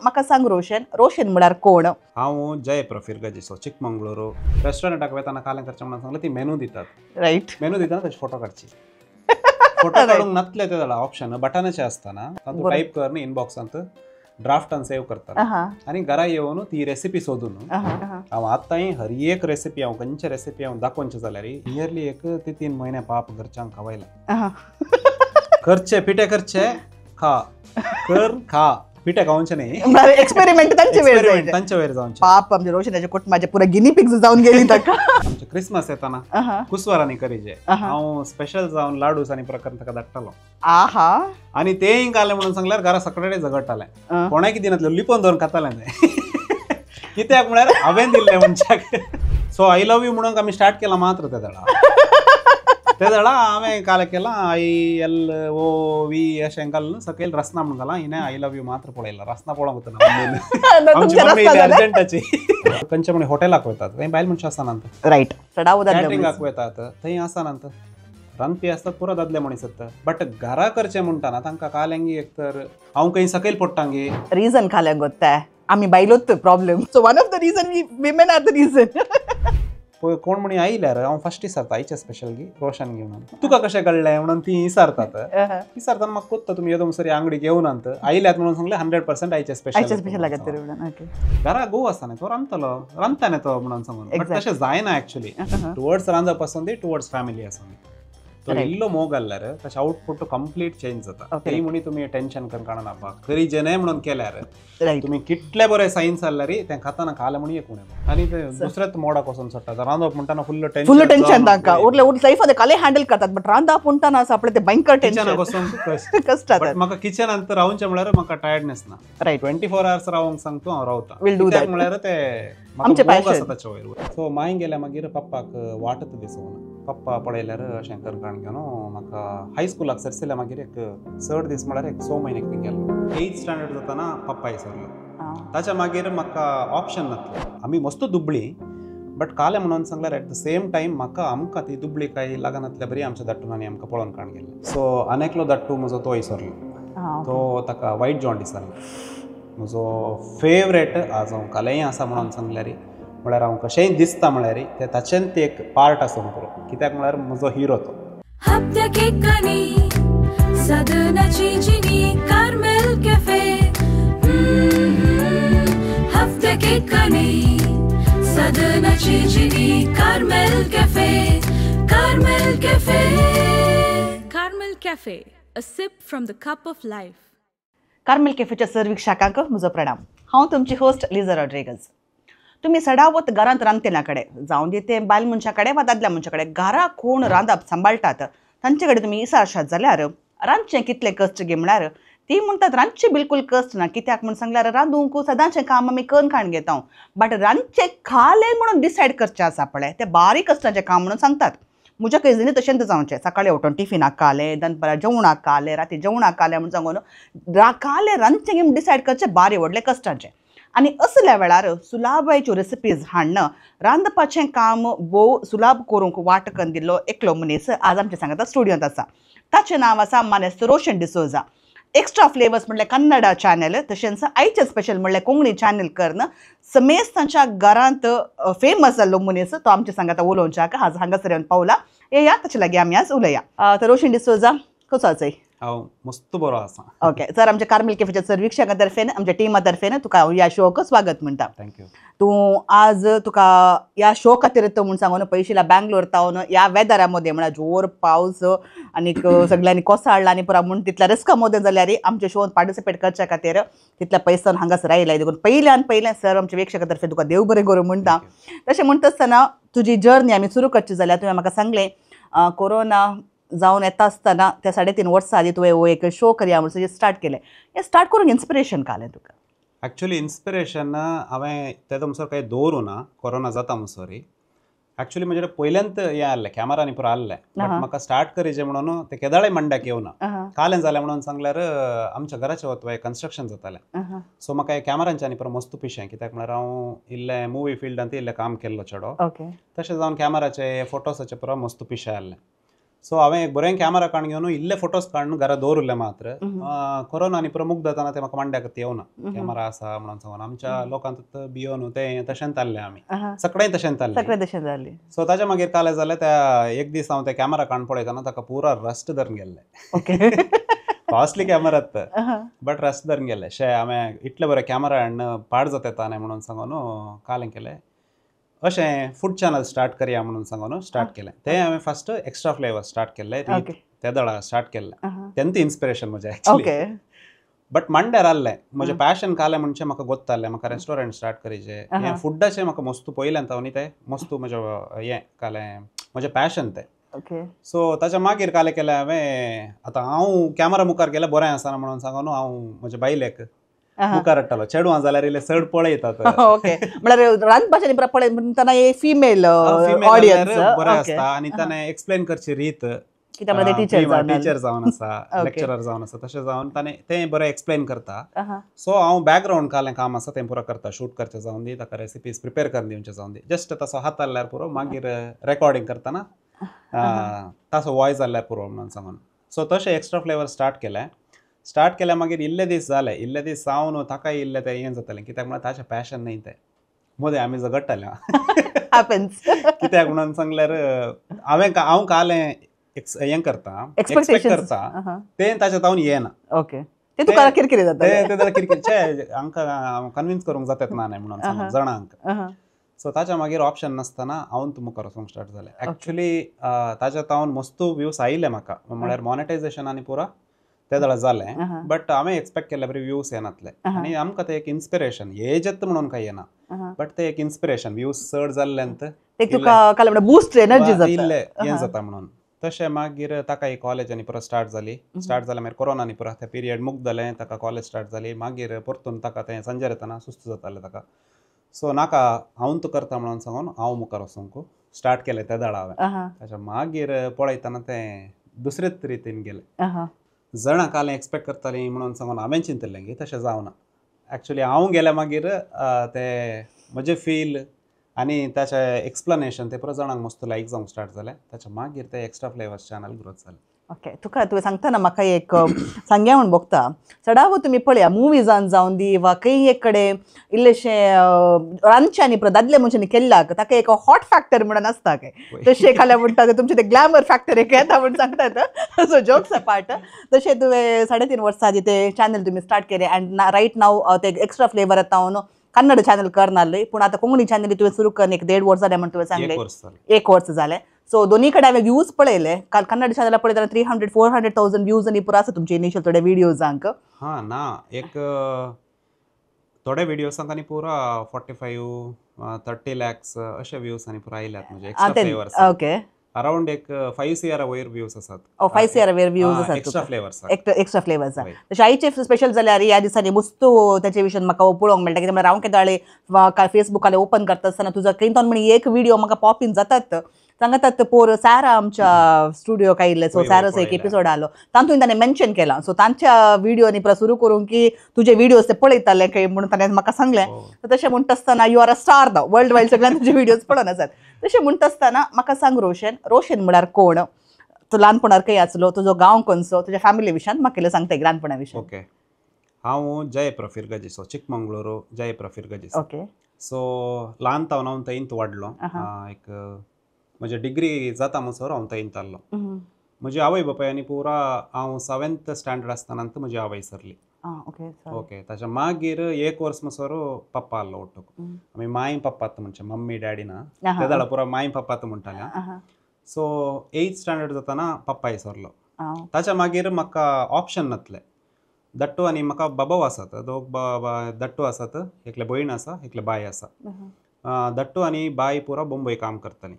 म्हाका सांग रोशन, रोशन म्हळ्यार कोण? हांव जय प्रफिर्गजिसो चिकमंगळुरू रेस्टॉरंटाक वेताना कालें करचें म्हणून सांगलें, ती मेनू दितात. रायट, मेनू दितना ताचे फोटो काडची. फोटो काडूंक नातले ते जाल्यार ऑप्शन बटनाचे आसतना तातूंत टायप कर न्ही इनबॉक्सांत ड्राफ्टान सेव करता आनी घरा येवन ती रेसिपी सोदून हांव आतांय हर एक रेसिपी हांव खंयचे रेसिपी हांव दाखोवचे जाल्यार नियरली 1 ते 3 म्हयने पाप घरच्यांक खावयला. करचे पिठे करचे खा कर खा पिठे खावचे न्ही, एक्सपेरिमेंट तांचे वयर जावचे. पाप आमचे रोशनाच्या कुटुंबाचे पुरा गिनी पिग्स जावन गेली ताका. आमचे क्रिसमस येताना कुसवारांनी करीजे हांव स्पेशल जावन लाडूस आनी प्रकार ताका धाडटालो. आहा, आनी तेय घालें म्हणून सांगल्यार घरा सकाळी झगडटालें, कोणाक दिनातलें लिपोवन दवरून खातालें तें. कित्याक म्हळ्यार हांवें दिल्लें मनशाक. सो I love you म्हणून आमी स्टार्ट केलां मात्र ते दळा ते दळा हांवें काल केलां I L O V अशें घालून सकयल रसना म्हणून घालां. हिणें I love you मात्र पळयलां, रसना पळोवंक वतना आमची मम्मी अर्जंटाची. खंयचे म्हण हॉटेलाक वतात थंय बायल मनशां आसनात. रायट, कॅटरिंगाक वतात थंय आसनात, रांदपी आसतात पुरो दादले मनीस आसता. बट घरा करचें म्हणटाना तांकां कालेंगी एक तर हांव खंय सकयल पडटांगी रिजन खाल्यांक गोत्ता आमी बायलोच problem. So one of the reason we women are the reason. पळय कोण म्हणी आयल्यार हांव फस्ट विचारता आयचें स्पेशल गी रोशन घेवन तुका कशें कळ्ळें म्हणून ती विचारतात. विचारतना म्हाका कोत्ता तुमी येदो सरी आंगडी घेवनात आयल्यात म्हणून सांगलें 100% आयचें स्पेशल. घरा घोव आसता न्ही तो रांदतलो, रांदता न्ही तो म्हणून सांगून. बट तशें जायना एक्चुली. टुवर्ड्स रांदप आसूं दी, टुवर्ड्स फॅमिली आसूं दी, तो इल्लो मोग घाल्यार तशें आउटपुट कंप्लीट चेंज जाता. तेय म्हणी तुमी टेन्शन करून काडना बा करीजे न्हय म्हणून केल्यार तुमी कितले बरे सायन्स जाल्यार तें खाताना खालें म्हणून एक उणें आनी ते दुसऱ्याच मोडाक वचून सोडटा. रांदप म्हणटाना फुल्ल टेन्शन, फुल्ल टेन्शन तांकां उरले उरले लायफ काले हँडल करतात. बट रांदप म्हणटाना आसा पळय ते भयंकर टेन्शन, किचनाक वचून कश्ट जाता. म्हाका किचनांत रावचें म्हळ्यार म्हाका टायर्डनेस ना. 24 आवर्स रावंक सांगतो हांव रावता, म्हळ्यार ते आमचें आसा ताचे वयर. सो मांय गेल्या मागीर पप्पाक वाटत दिसूंक पप्पा पळयल्यार अशें करकाण घेवन म्हाका हायस्कुलाक सरसिल्या मागीर एक चड दीस म्हळ्यार एक 6 म्हयने थंय गेल्लो. 8th standard जाताना पप्पाय सरलो. ताच्या मागीर म्हाका ऑप्शन नासलें. आमी मस्त दुबळी बट कालें म्हणून सांगल्यार एट the same time म्हाका आमकां ती दुबळी कांय लागनातल्या बरी आमच्या दाट्टून आनी आमकां पळोवन काण गेल्लें. सो आनेकलो दाट्टू म्हजो तोय सरलो, तो ताका वायट जॉन्डीस जाल्लो. म्हजो फेवरेट आज हांव कालेंय आसा म्हणून सांगल्यार म्हळ्यार हांव कशेंय दिसता म्हळ्यार ते ताचेन ते एक पार्ट आसूंक पुरो, कित्याक म्हळ्यार म्हजो हिरो तो. Carmel Cafe, a sip from the cup of life. Carmel कॅफेच्या सर्विक्षकांक म्हजो प्रणाम. हांव तुमची होस्ट लिजा रॉड्रिगज. तुमी सडावत घरांत रांदतना कडेन जावं दी ते बायल मनशा कडेन वा दादल्या मनशा कडेन घरा कोण रांदप सांबाळटात तांचे कडेन तुमी विचारशात जाल्यार रांदचें कितलें कश्ट गे म्हळ्यार ती म्हणटात रांदचें बिलकूल कश्ट ना. कित्याक म्हूण सांगल्यार रांदूंक सदांचें काम आमी करून काडून घेता, बट रांदचें खालें म्हणून डिसायड करचें आसा पळय तें बारीक कश्टाचें काम म्हणून सांगतात. म्हज्या कजिनी तशेंच जावचें, सकाळीं उठून टिफिनाक खालें, दनपारां जेवणाक खालें, राती जेवणाक खालें म्हणून सांगून खालें रांदचें म्हूण डिसायड करचें बारी व्हडलें कश्टाचें. आनी असल्या वेळार सुलाबायच्यो रेसिपीज हाडणं रांदपाचें काम भोव सुलाभ करूंक वाट करून दिल्लो एकलो मनीस आज आमच्या सांगाता स्टुडियोंत आसा. ताचें नांव आसा मानेस्त रोशन डिसोजा. एक्स्ट्रा फ्लेवर्स म्हणल्यार कन्नडा चॅनल तशेंच आयचें स्पेशल म्हणल्यार कोंकणी चॅनल करून समेज तांच्या घरांत फेमस जाल्लो मनीस तो आमच्या सांगाता उलोवच्याक आज हांगासर येवन पावला. येया ताचे लागीं आमी आज उलया. तर रोशन डिसोजा कसो आसा? हांव मस्त बरो आसा. ओके सर, आमच्या कार्मेल कॅफेच्या सर्विक्षका तर्फेन आमच्या टिमा तर्फेन तुका हांव ह्या शोक स्वागत म्हणटा. Thank you. तूं आज तुका ह्या शो खातीर येता म्हूण सांगून पयशिला बँगलोर तावन ह्या वेदरा मदें म्हळ्यार जोर पावस आनीक सगळ्यांनी कोसळ्ळा आनी पुरा म्हूण तितल्या रिस्का मदें जाल्यार आमच्या शोन पार्टिसिपेट करच्या खातीर तितल्या पयसान हांगासर आयला. देखून पयल्यान पयलें सर आमच्या वेक्षका तर्फे तुका देव बरें करूं म्हणटा. तशें म्हणटा आसतना तुजी जर्नी आमी सुरू करची जाल्यार तुवें म्हाका सांगलें कोरोना जावन येता आसतना त्या 3.5 वर्सां आदी तुवें हो एक शो करया म्हणून स्टार्ट केलें. हें स्टार्ट करूंक इन्स्पिरेशन कालें तुका? एक्चुअली इन्स्पिरेशन हांवें ते म्हणसर कांय दवरूं ना, कोरोना जाता म्हणसर. एक्चुअली म्हजे पयल्यांत हें आहलें कॅमेरा आनी पुरो आहलें, बट म्हाका स्टार्ट करीचें म्हणून तें केदाळय मंड्याक येवना. कालें जालें म्हणून सांगल्यार आमच्या घराचें वतवाय कन्स्ट्रक्शन जातालें, सो म्हाका कॅमेरांचें आनी पुरो मस्त पिशें, कित्याक म्हळ्यार हांव इल्लें मुवी फिल्डांत इल्लें काम केल्लो चेडो, तशें जावन कॅमेराचे फोटोसाचें पुरो मस्त पिशें आहलें. सो हांवें एक बरें कॅमेरा काडून घेवन इल्ले फोटोज काडून घरा दवरिल्ले मात्र. कोरोना आनी पुरो मुग्दताना ते म्हाका मांड्याक येवना कॅमेरा आसा म्हणून सांगून आमच्या लोकांत भियोन तें तशेंच जाल्लें आमी सगळें तशेंच जाल्लें. सगळें तशें जालें. सो ताच्या मागीर काले जालें त्या एक दीस हांव ते कॅमेरा काडून पळयतना ताका पुरा रस्ट धरून गेल्ले. Okay. Costly camera but rust धरून गेल्ले. शे हांवें इतले बरें कॅमेरा हाडून पाड जाता ताणें म्हणून सांगून कालें केलें अशें फूड चॅनल स्टार्ट करया म्हणून सांगून स्टार्ट केलें. तें हांवें फर्स्ट एक्स्ट्रा फ्लेवर स्टार्ट केल्लें ते दळा स्टार्ट केल्लें. तेंत इन्स्पिरेशन म्हजें एक्चुअली. बट मांड्यार आहलें म्हजें पॅशन कालें म्हणजे म्हाका गोत्तालें म्हाका रेस्टॉरंट स्टार्ट करीचें हें फुडाचें म्हाका मस्तू पयल्यान न्ही तें मस्तू म्हजें हें कालें म्हजें पॅशन तें. सो ताच्या मागीर कालें केलें हांवें आतां हांव कॅमेरा मुखार गेल्यार बरें आसना म्हणून सांगून हांव म्हज्या बायलेक मुखार हाडटालो. चेडवां जाल्यार इल्ले चड पळयतात. ओके. म्हळ्यार रांदपाचें पळय म्हणटना फिमेल ऑडियन्स बरें आसता आनी ताणें एक्सप्लेन करची रीत टिचर जावन आसा लेक्चरर जावन आसा तशें जावन ताणें तें बरें एक्सप्लेन करता. सो हांव बॅकग्रावंड कालें काम आसा तें पुरो करता. शूट करचें जावन दी ताका रेसिपीज प्रिपेर करून दिवचें जावन दी जस्ट तसो हात हाडल्यार पुरो मागीर रेकॉर्डिंग करतना ताचो वॉयस जाल्यार पुरो म्हणून सांगून. सो तशें एक्स्ट्रा फ्लेवर स्टार्ट केलें. स्टार्ट केल्या मागीर इल्ले दीस जाले इल्ले दीस जावन ताकाय इल्लें तें हें जातालें कित्याक म्हळ्यार ताचें पॅशन न्ही तें मदें आमी झगडटाले. कित्याक म्हणून सांगल्यार हांवें हांव कालें हें करता एक्सपेक्ट करता तें ताच्या तावन येना. ओके. तें तुका किरकिरी जाता तें जाल्यार किरकिरी हांकां कन्विन्स करूंक जातात ना न्ही म्हणून सांगून जाणांक. सो ताच्या मागीर ऑप्शन नासतना हांव मुखार वचूंक स्टार्ट जालें. एक्चुअली ताच्या तावन मस्तू व्यूज आयिल्ले म्हाका म्हळ्यार मॉनिटायझेशन आनी पुरा ते जाल्यार जालें. बट हांवें एक्सपेक्ट केल्ले बरे व्यूज येनातले आनी आमकां तें एक इन्स्पिरेशन एजत म्हणून कांय येना बट तें एक इन्स्पिरेशन व्यूज चड जाल्ल्यान बूस्ट एनर्जी जाता इल्ले हें जाता म्हणून. तशें मागीर ताका एक कॉलेज आनी परत स्टार्ट जाली. स्टार्ट जालें मागीर कोरोना आनी पुरो तें पिरियड मुगदलें ताका कॉलेज स्टार्ट जाली. मागीर परतून ताका तें सांजेर येतना सुस्त जातालें ताका. सो नाका हांव तूं करता म्हणून सांगून हांव मुखार वचूंक स्टार्ट केलें ते दळा हांवें. ताच्या मागीर पळयतना तें दुसरेच रितीन गेलें. जाणां कालें एक्सपेक्ट करतालीं म्हणून सांगून हांवें चिंतलें की तशें जावना. एक्चुअली हांव गेल्या मागीर ते म्हजें फील आनी ताचें एक्सप्लेनेशन तें पुरो जाणांक मस्त लायक जावंक स्टार्ट जालें. ताच्या मागीर ते एक्स्ट्रा फ्लेवर्स चॅनल ग्रोथ जालें. ओके. तुका तुवें सांगतना म्हाका एक सांग्या म्हूण भोगता चडावो तुमी पळया मुवीजान जावन दी वा खंय एक कडेन इल्लेशें रांदच्यांनी दादले मनशांनी केल्ल्याक ताका एक हॉट फॅक्टर म्हणून आसता काय तशें खाल्या म्हणटा तुमचें ते ग्लॅमर फॅक्टर एक येता म्हूण सांगतात. सो जोक्स अपार्ट तशें तुवें 3.5 वर्सां आदी ते चॅनल तुमी स्टार्ट केलें अँड रायट नाव ते एक्स्ट्रा फ्लेवर आतां कन्नड चॅनल करनासले पूण आतां कोंकणी चॅनल तुवें सुरू करून 1.5 वर्स जालें म्हण तुवें सांगलें. 1 वर्स जालें. सो दोन्ही कडेन हांवें व्यूज पळयले. काल कन्नड चॅनला पळयतना 300-400,000 व्यूज आनी पुरो आसा तुमचे इनिशियल थोडे व्हिडियोजांक. हां ना एक थोडे व्हिडियोजांक आनी पुरा 45-30 लॅक्स अशे व्यूज आनी पुरा आयल्यात म्हणजे एक्स्ट्रा फ्लेवर्स. ओके. अराउंड एक 5 CR वयर व्यूज आसात. 5 CR वयर व्यूज आसात एक्स्ट्रा फ्लेवर्स. Extra flavours. तशें आयचे स्पेशल जाल्यार ह्या दिसांनी मस्त ताचे विशयान म्हाका पळोवंक मेळटा कित्याक म्हळ्यार हांव केदाळे फेसबुकाले ओपन करता आसतना तुजो खंय तो म्हण एक व्हिडियो म्हाका पॉप इन जातात सांगतात पोर सारा आमच्या स्टुडियोक आयिल्ले. सो साराचो एक एपिसोड आलो तातूंत ताणें मेन्शन केलां. सो तांच्या व्हिडियोनी सुरू करूंक की तुजे व्हिडियोज ते पळयताले खंय म्हणून ताणें म्हाका सांगलें. तशें म्हणटा आसतना you are a star now world wide सगळ्यान तुजे व्हिडियोज पळोवन आसात. तशें म्हणटा आसतना म्हाका सांग रोशन, रोशन म्हळ्यार कोण? तूं ल्हानपणार खंय आसलो, तुजो गांव खंयचो, तुज्या फॅमिली विशयान म्हाका इल्लें सांगता ल्हानपणा विशयान. ओके. हांव जयपुरा फिरगजीचो, चिकमंगळुरू जयपुरा फिरगजीचो. ओके. सो ल्हान तावन हांव थंयत वाडलो. एक म्हजे डिग्री जाता म्हणसर हांव थंयत आहलो. म्हजी आवय बापाय आनी पुरा हांव 7th standard आसतना म्हजी आवय सरली. ओके. ताच्या मागीर 1 वर्स म्हणसर पप्पा आहलो ಒಟ್ಟುक. आमी माय पप्पात म्हणजे मम्मी डॅडी ना ते जाल्यार पुरा माय पप्पात म्हणटाले. सो 8th standard जातना पप्पाय सरलो. ताच्या मागीर म्हाका ऑप्शन नासलें. दट्टू आनी म्हाका बाबाव आसात दोग दट्टू आसात, एकले भयण आसा एकले बाय आसा. दट्टू आनी बाय पुरा बोंबय काम करतालीं.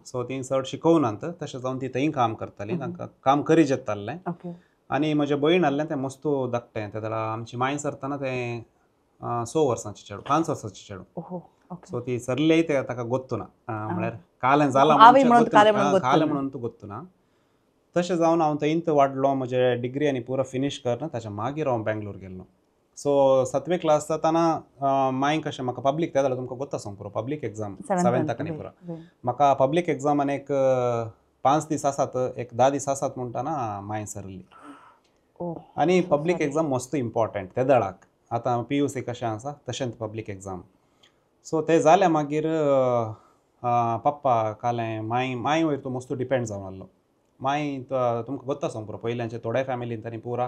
सो ती चड शिकोवनात तशें जावन ती थंय काम करतालीं तांकां काम करीत येतालें. आनी म्हजें भयण आहलें तें मस्त धाकटें तें जाल्यार आमची माय सरतना तें 6 वर्सांचें चेडूं 5 वर्सांचें चेडूं. सो ती सरलेय तें ताका गोत्तू ना म्हळ्यार कालें जालां कालें म्हणून तूं गोत्तू ना. तशें जावन हांव थंयत वाडलो. म्हजें डिग्री आनी पुरो फिनीश करना ताच्या मागीर हांव बेंगलोर गेल्लो. सो 7वी क्लास जाताना माय कशें म्हाका पब्लीक ते जाल्यार तुमकां गोत्ता सांग पुरो पब्लीक एग्जाम 7थाक आनी पुरो म्हाका पब्लीक एग्जाम आनी एक 5 दीस आसात एक 10 दीस आसात म्हणटाना माय सरली. आनी पब्लीक एग्जाम मस्त इम्पॉर्टंट ते दळाक आतां PUC कशें आसा तशेंच पब्लीक एग्जाम. सो ते जालें मागीर पप्पा कालें माय माय वयर तूं मस्त डिपेंड जावन आहलो. माय तुमकां गोत्ता सांग पुरो पयल्यांचे थोड्या फॅमिलीन तांणी पुरा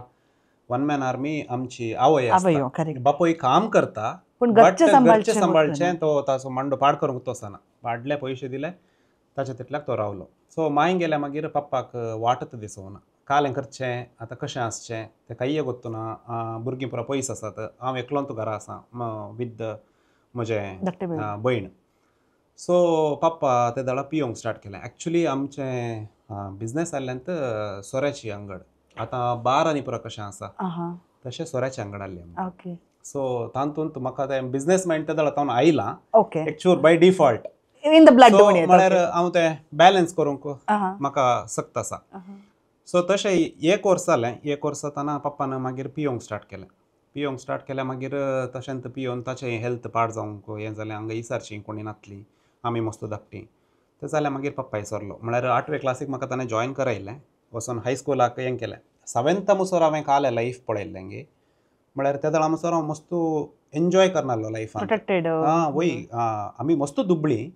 वन मॅन आर्मी आमची आवय आसता. बापूय काम करता पूण घरचें सांबाळचें तो ताचो मांडो पाड करूंक तो आसना पाडले पयशे दिले ताच्या तितल्याक तो रावलो. सो माय गेल्या मागीर पप्पाक वाटत दिसोना कालें करचें आतां कशें आसचें तें कांय गोत्तू ना. भुरगीं पुरा पयस आसात हांव एकलोंत घरा आसा विथ म्हजें भयण. सो पप्पा ते दळा पियोंक स्टार्ट केलें. एक्चुली आमचें बिजनेस आहल्यान सोऱ्याची अंगड आतां बार आनी पुरा कशें आसा तशें सोऱ्याची अंगड आहली. सो तातूंत म्हाका तें बिजनेस मायंड ते दळा तावन आयलां एक चूर by default in the blood म्हळ्यार हांव तें बॅलन्स करूंक म्हाका सक्त आसा. सो तशें एक वर्स जालें. एक वर्स जाताना पप्पान मागीर पियोंक स्टार्ट केलें. पियोंक स्टार्ट केलें मागीर तशेंच पियोन ताचें हेल्थ पाड जावंक हें जालें. हांगा इसारची कोणी नातली आमी मस्त धाकटी तें जालें मागीर पप्पा इसरलो. म्हळ्यार 8वे क्लासीक म्हाका ताणें जॉयन करयलें वचोन हायस्कुलाक हें केलें. 7th मुसोर हांवें कालें लायफ पळयल्लें गे म्हळ्यार त्या दळा मुसोर हांव मस्त एन्जॉय करनासलो लायफान. आं वय आमी मस्त दुबळी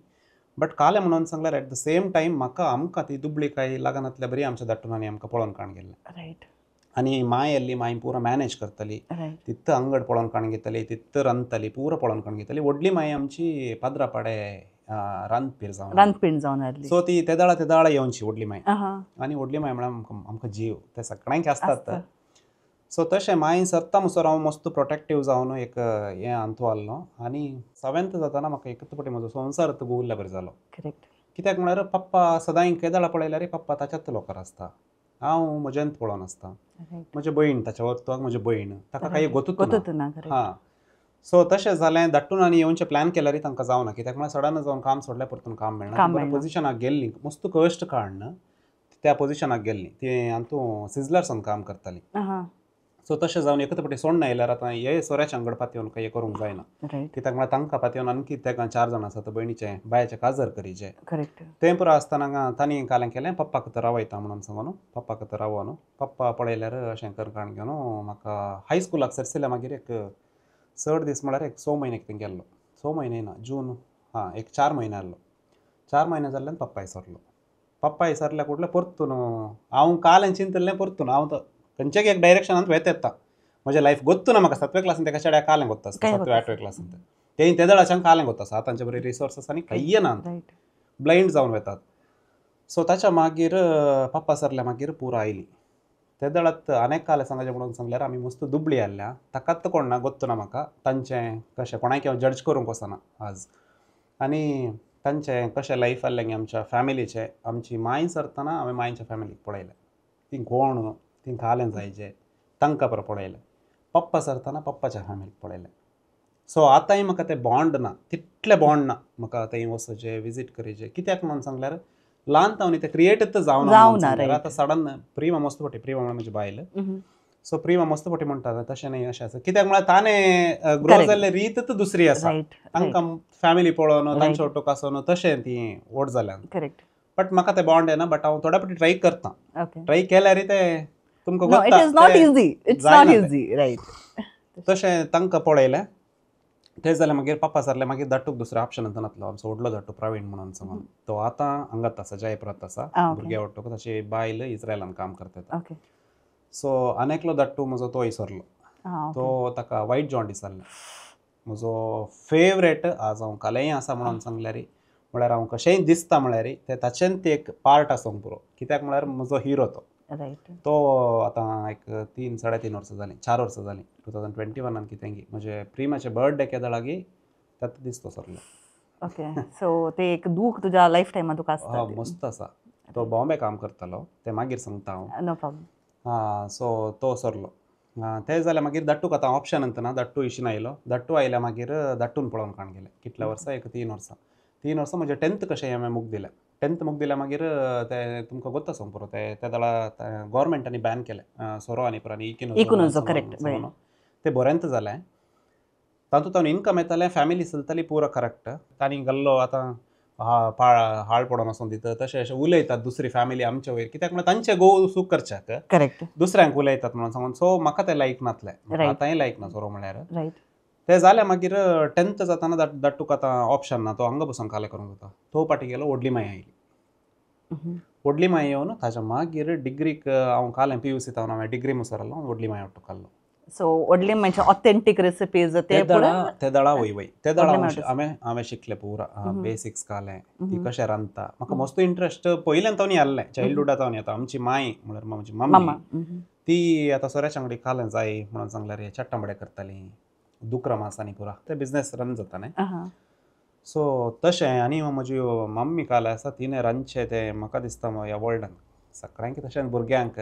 बट कालें म्हणून सांगल्यार एट the same time म्हाका आमकां ती दुबळी काय लागनातल्या बरी आमच्या दाटून आनी आमकां पळोवन काण गेल्लें. रायट. आनी माय आसली माय पुरा मॅनेज करताली तित्त अंगड पळोवन काण घेताली तित्त रांदताली पुरा पळोवन काण घेताली. व्हडली माय आमची पाद्रापाडे रांदपीर जावन रांदपीण जावन आसली. सो ती तेदाळा तेदाळा येवची व्हडली माय. आनी व्हडली माय म्हळ्यार आमकां जीव ते सगळ्यांक आसतात. सो तशें माय सरता मुसर हांव मस्त प्रोटेक्टीव जावन एक हें अंतू आहलो. आनी 7th जाताना म्हाका एकच फावटी म्हजो संवसार गुवल्ल्या बरें जालो. करेक्ट. कित्याक म्हळ्यार पप्पा सदांय केदाळा पळयल्यार पप्पा ताच्याच लोकार आसता हांव म्हज्यान पळोवन आसता. म्हजे भयण ताच्या वरतोक म्हजे भयण ताका कांय गोतूच ना. हां सो तशें जालें. दाट्टून आनी येवचें प्लॅन केल्यार तांकां जावना कित्याक म्हळ्यार सडन जावन काम सोडल्यार परतून काम मेळना. बरें पोजिशनाक गेल्ली मस्त कश्ट काडन त्या पोजिशनाक गेल्ली ती अंतू सिजलर्सान काम करताली. सो तशें जावन एकच फावटी सोडना आयल्यार आतां हे सोऱ्याच्या अंगड पातयेवन कांय करूंक जायना कित्याक म्हळ्यार तांकां पातयेवन आणखी तेका 4 जाण आसात भयणीचें बायचें काजर करीचें. करेक्ट. तें पुरो आसतना तांणी कालें केलें पप्पाक तर रावयता म्हणून सांगून पप्पाक तर रावोन पप्पा पळयल्यार अशें कर काण घेवन म्हाका हायस्कुलाक सरसिल्या मागीर एक चड दीस म्हळ्यार एक 6 म्हयने कितें गेल्लो. 6 म्हयने ना जून हां एक 4 म्हयने आहलो. 4 म्हयने जाल्ल्यान पप्पा इसरलो. पप्पा इसरल्या कुडलें परतून हांव कालें चिंतलें परतून हांव खंयच्याक एक डायरेक्शनान वेत येता म्हजें लायफ गोत्तू ना म्हाका. 7वे क्लासीन तेका चेड्या कालें गोत्ता आसता 7वे 8वे क्लासीन तें ते दळाच्यान कालें गोत्ता आसा. तांचे बरे रिसोर्सस आनी कांय ना ब्लायंड जावन वेतात. सो ताच्या मागीर पप्पा सरल्या मागीर पुरा आयली ते दळात अनेक कालें सांगाचें म्हणून सांगल्यार आमी मस्त दुबळी आहल्या ताकात कोण ना गोत्तू ना म्हाका तांचें कशें कोणाक हांव जज करूंक वचना आज. आनी तांचें कशें लायफ आहलें आमच्या फॅमिलीचें. आमची माय सरतना हांवें मायच्या फॅमिलीक पळयलें ती कोण ती कालें जायचे तांकां बरें पळयलें. पप्पा सरतना पप्पाच्या फॅमिलीक पळयलें. सो आतांय म्हाका तें बॉन्ड ना तितलें बॉन्ड ना म्हाका थंय वचचें विजीट करीचें कित्याक म्हणून सांगल्यार ल्हान तावन तें क्रिएटच जावना. आतां सडन प्रिमा मस्त फावटी प्रिमा म्हणल्यार म्हजी बायल. सो प्रिमा मस्त फावटी म्हणटा तशें न्हय अशें आसा कित्याक म्हळ्यार ताणें ग्रो जाल्ले रीतच दुसरी आसा. तांकां फॅमिली पळोवन तांचे ओटोक आसून तशें ती व्हड जाल्यान. करेक्ट. बट म्हाका तें बॉन्ड येना बट हांव थोड्या फावटी ट्राय करता. ट्राय केल्यार तें तुमकां it is not easy. It's not easy. Right. तशें तांकां पळयलें तें जालें मागीर पप्पा सरलें मागीर दाटूक दुसरें ऑप्शन नातलो. आमचो व्हडलो दाटू प्रवीण म्हणून सांगून तो आतां हांगात आसा जयपुरात आसा भुरग्या वाटूक ताची बायल इस्रायलान काम करता. सो आनी एकलो दाटू म्हजो तो इसरलो. तो ताका वायट जॉन्डीस जाल्लें. म्हजो फेवरेट आज हांव कालेंय आसा म्हणून सांगल्यार म्हळ्यार हांव कशेंय दिसता म्हळ्यार तें ताचेन ते एक पार्ट आसूंक पुरो कित्याक म्हळ्यार म्हजो हिरो तो. तो आतां एक 3 साडे 3 वर्सां जालीं 4 वर्सां जालीं 2021 कितें म्हजे प्रिमाचे बर्थडे केदळागी तातूंत दीस तो सरलो. ओके. सो ते एक दूख तुज्या लायफ टायमान तुका आसता. मस्त आसा. तो बॉम्बे काम करतालो तें मागीर सांगता हांव. No problem. हां सो तो सरलो. तें जालें मागीर दाटूक आतां ऑप्शन ना दाट्टू इशीन आयलो. दाट्टू आयल्या मागीर दाट्टून पळोवन काण गेलें कितल्या वर्सां एक 3 वर्सां 3 वर्सां म्हजें 10th कशें हांवें मुग दिलें. 10th मुग दिल्या मागीर तें तुमकां गोत्ता सांग पुरो तें त्या दळा गोवोरमेंटांनी बॅन केलें सोरो आनी पुरो आनी इकून. करेक्ट. तें बरेंच जालें तातूंत हांव इनकम येतालें फॅमिली चलताली पुरो करेक्ट. तांणी गल्लो आतां हाळ पडोन वचोन दिता तशें अशें उलयतात दुसरी फॅमिली आमच्या वयर कित्याक म्हणल्यार तांचे घोव सूख करच्याक करेक्ट दुसऱ्यांक उलयतात म्हणून सांगून. सो म्हाका तें लायक नासलें, आतांय लायक ना सोरो म्हळ्यार. रायट. ते जालें मागीर 10th जाताना दाट्टूक आतां ऑप्शन ना, तो हांगा बसून कालें करूंक जाता. तो पाटी गेलो, व्हडली माई आयली. व्हडली माई येवन ताच्या मागीर डिग्रीक हांव कालें PUC तावन हांवें डिग्री मुसर आसलो, व्हडली माई ಒಟ್ಟು ಕಲ್ಲು. सो व्हडली मायचे ऑथेंटीक रेसिपीज ते ते दळा वय वय ते दळा हांवें हांवें शिकलें पुरा बेसिक्स कालें ती कशें रांदता. म्हाका मस्त इंट्रस्ट पयल्यान तावनी आसलें, चायल्डहुडा तावनी. आतां आमची माई म्हळ्यार म्हजी मम्मी ती आतां सोऱ्याच्या अंगडी कालें जाय म्हणून सांगल्यार चट्टांबडे करताली, दुकरा मासांनी पुरा ते बिजनेस रन जाता न्ही. सो तशें आनी म्हजी मम्मी कालें आसा तिणें रांदचें तें म्हाका दिसता ह्या वर्ल्डान सगळ्यांक तशें भुरग्यांक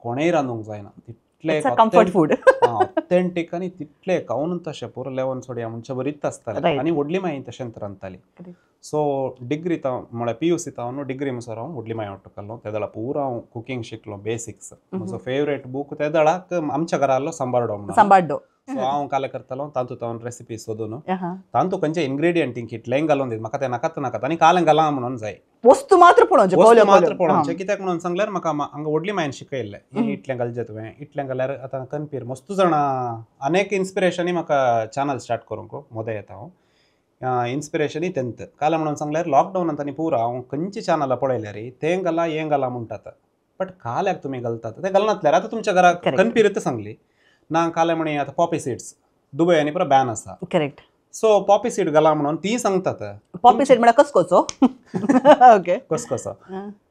कोणेय रांदूंक जायना तितलें कम्फर्ट फूड ऑथेंटीक आनी तितलें खावन तशें पुरो लेवन सोडया म्हणचे बरीच आसतालें. आनी व्हडली माई तशेंच रांदताली. सो डिग्री तावन म्हळ्यार PUC तावन डिग्री मुसर हांव व्हडली माई ಒಟ್ಟು ಕಲ್ಲು. ते दळा पुरा हांव कुकींग शिकलो बेसिक्स. म्हजो फेवरेट बूक ते दळाक आमच्या घरा आसलो सांबारडो म्हणून. सांबारडो. सो हांव कालें करतालो तातूंत हांव रेसिपी सोदून तातूंत खंयचे इन्ग्रेडियंट कितलेंय घालून दीत म्हाका तें नाकात नाकात आनी कालें घालां म्हणून जाय वस्तू मात्र पळोवचें, वस्तू मात्र पळोवचें. कित्याक म्हणून सांगल्यार म्हाका हांगा व्हडली मायन शिकयल्लें हें इतलें घालचें तुवें इतलें घाल्यार आतां कनपीर मस्त जाणां अनेक इन्स्पिरेशनूय म्हाका चॅनल स्टार्ट करूंक मोदें येता हांव इन्स्पिरेशनूय तेंत कालें म्हणून सांगल्यार लॉकडावनांत आनी पुरा हांव खंयचे चॅनलां पळयल्यार तें घालां हें घालां म्हणटात, बट काल्याक तुमी घालतात तें घालनातल्यार आतां तुमच्या घरा कनपीरच सांगली ना कालें म्हणी आतां पॉपी सीड्स दुबय आनी पुरा बॅन आसा. करेक्ट. सो पॉपी सीड घाला म्हणून ती सांगतात. पॉपी सीड म्हळ्यार कसकसो. ओके, कसकसो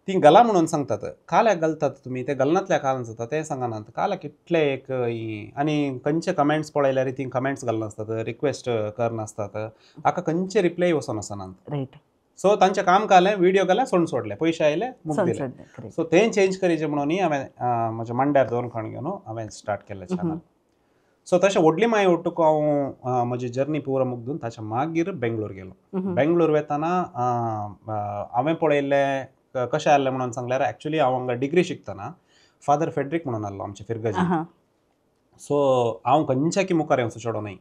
ती घाला म्हणून सांगतात. काल्याक घालतात तुमी ते घालनातल्या कारण जाता तें सांगनात. काल्याक कितले एक आनी खंयचे कमेंट्स पळयल्यार ती कमेंट्स घालनासतात, रिक्वेस्ट करनासतात, हाका खंयचे रिप्लाय वचोन आसनात. रायट. सो तांचें काम कालें, व्हिडियो घालें, सोडून सोडलें, पयशे आयले मुगदिले. सो तें चेंज करीचें म्हणून हांवें म्हज्या मांड्यार दवरून खाण घेवन हांवें स्टार्ट केल्लें चॅनल. सो तशें व्हडली माई ಒಟ್ಟುಕು हांव म्हजी जर्नी पुरा मुगदून ताच्या मागीर बेंगलोर गेलो. बेंगलोर वेताना हांवें पळयल्लें कशें आसलें म्हणून सांगल्यार एक्चुअली हांव हांगा डिग्री शिकतना फादर फेड्रीक म्हणून आसलो आमचे फिरगजी. सो हांव खंयच्या की मुखार येवचो चेडो न्हय,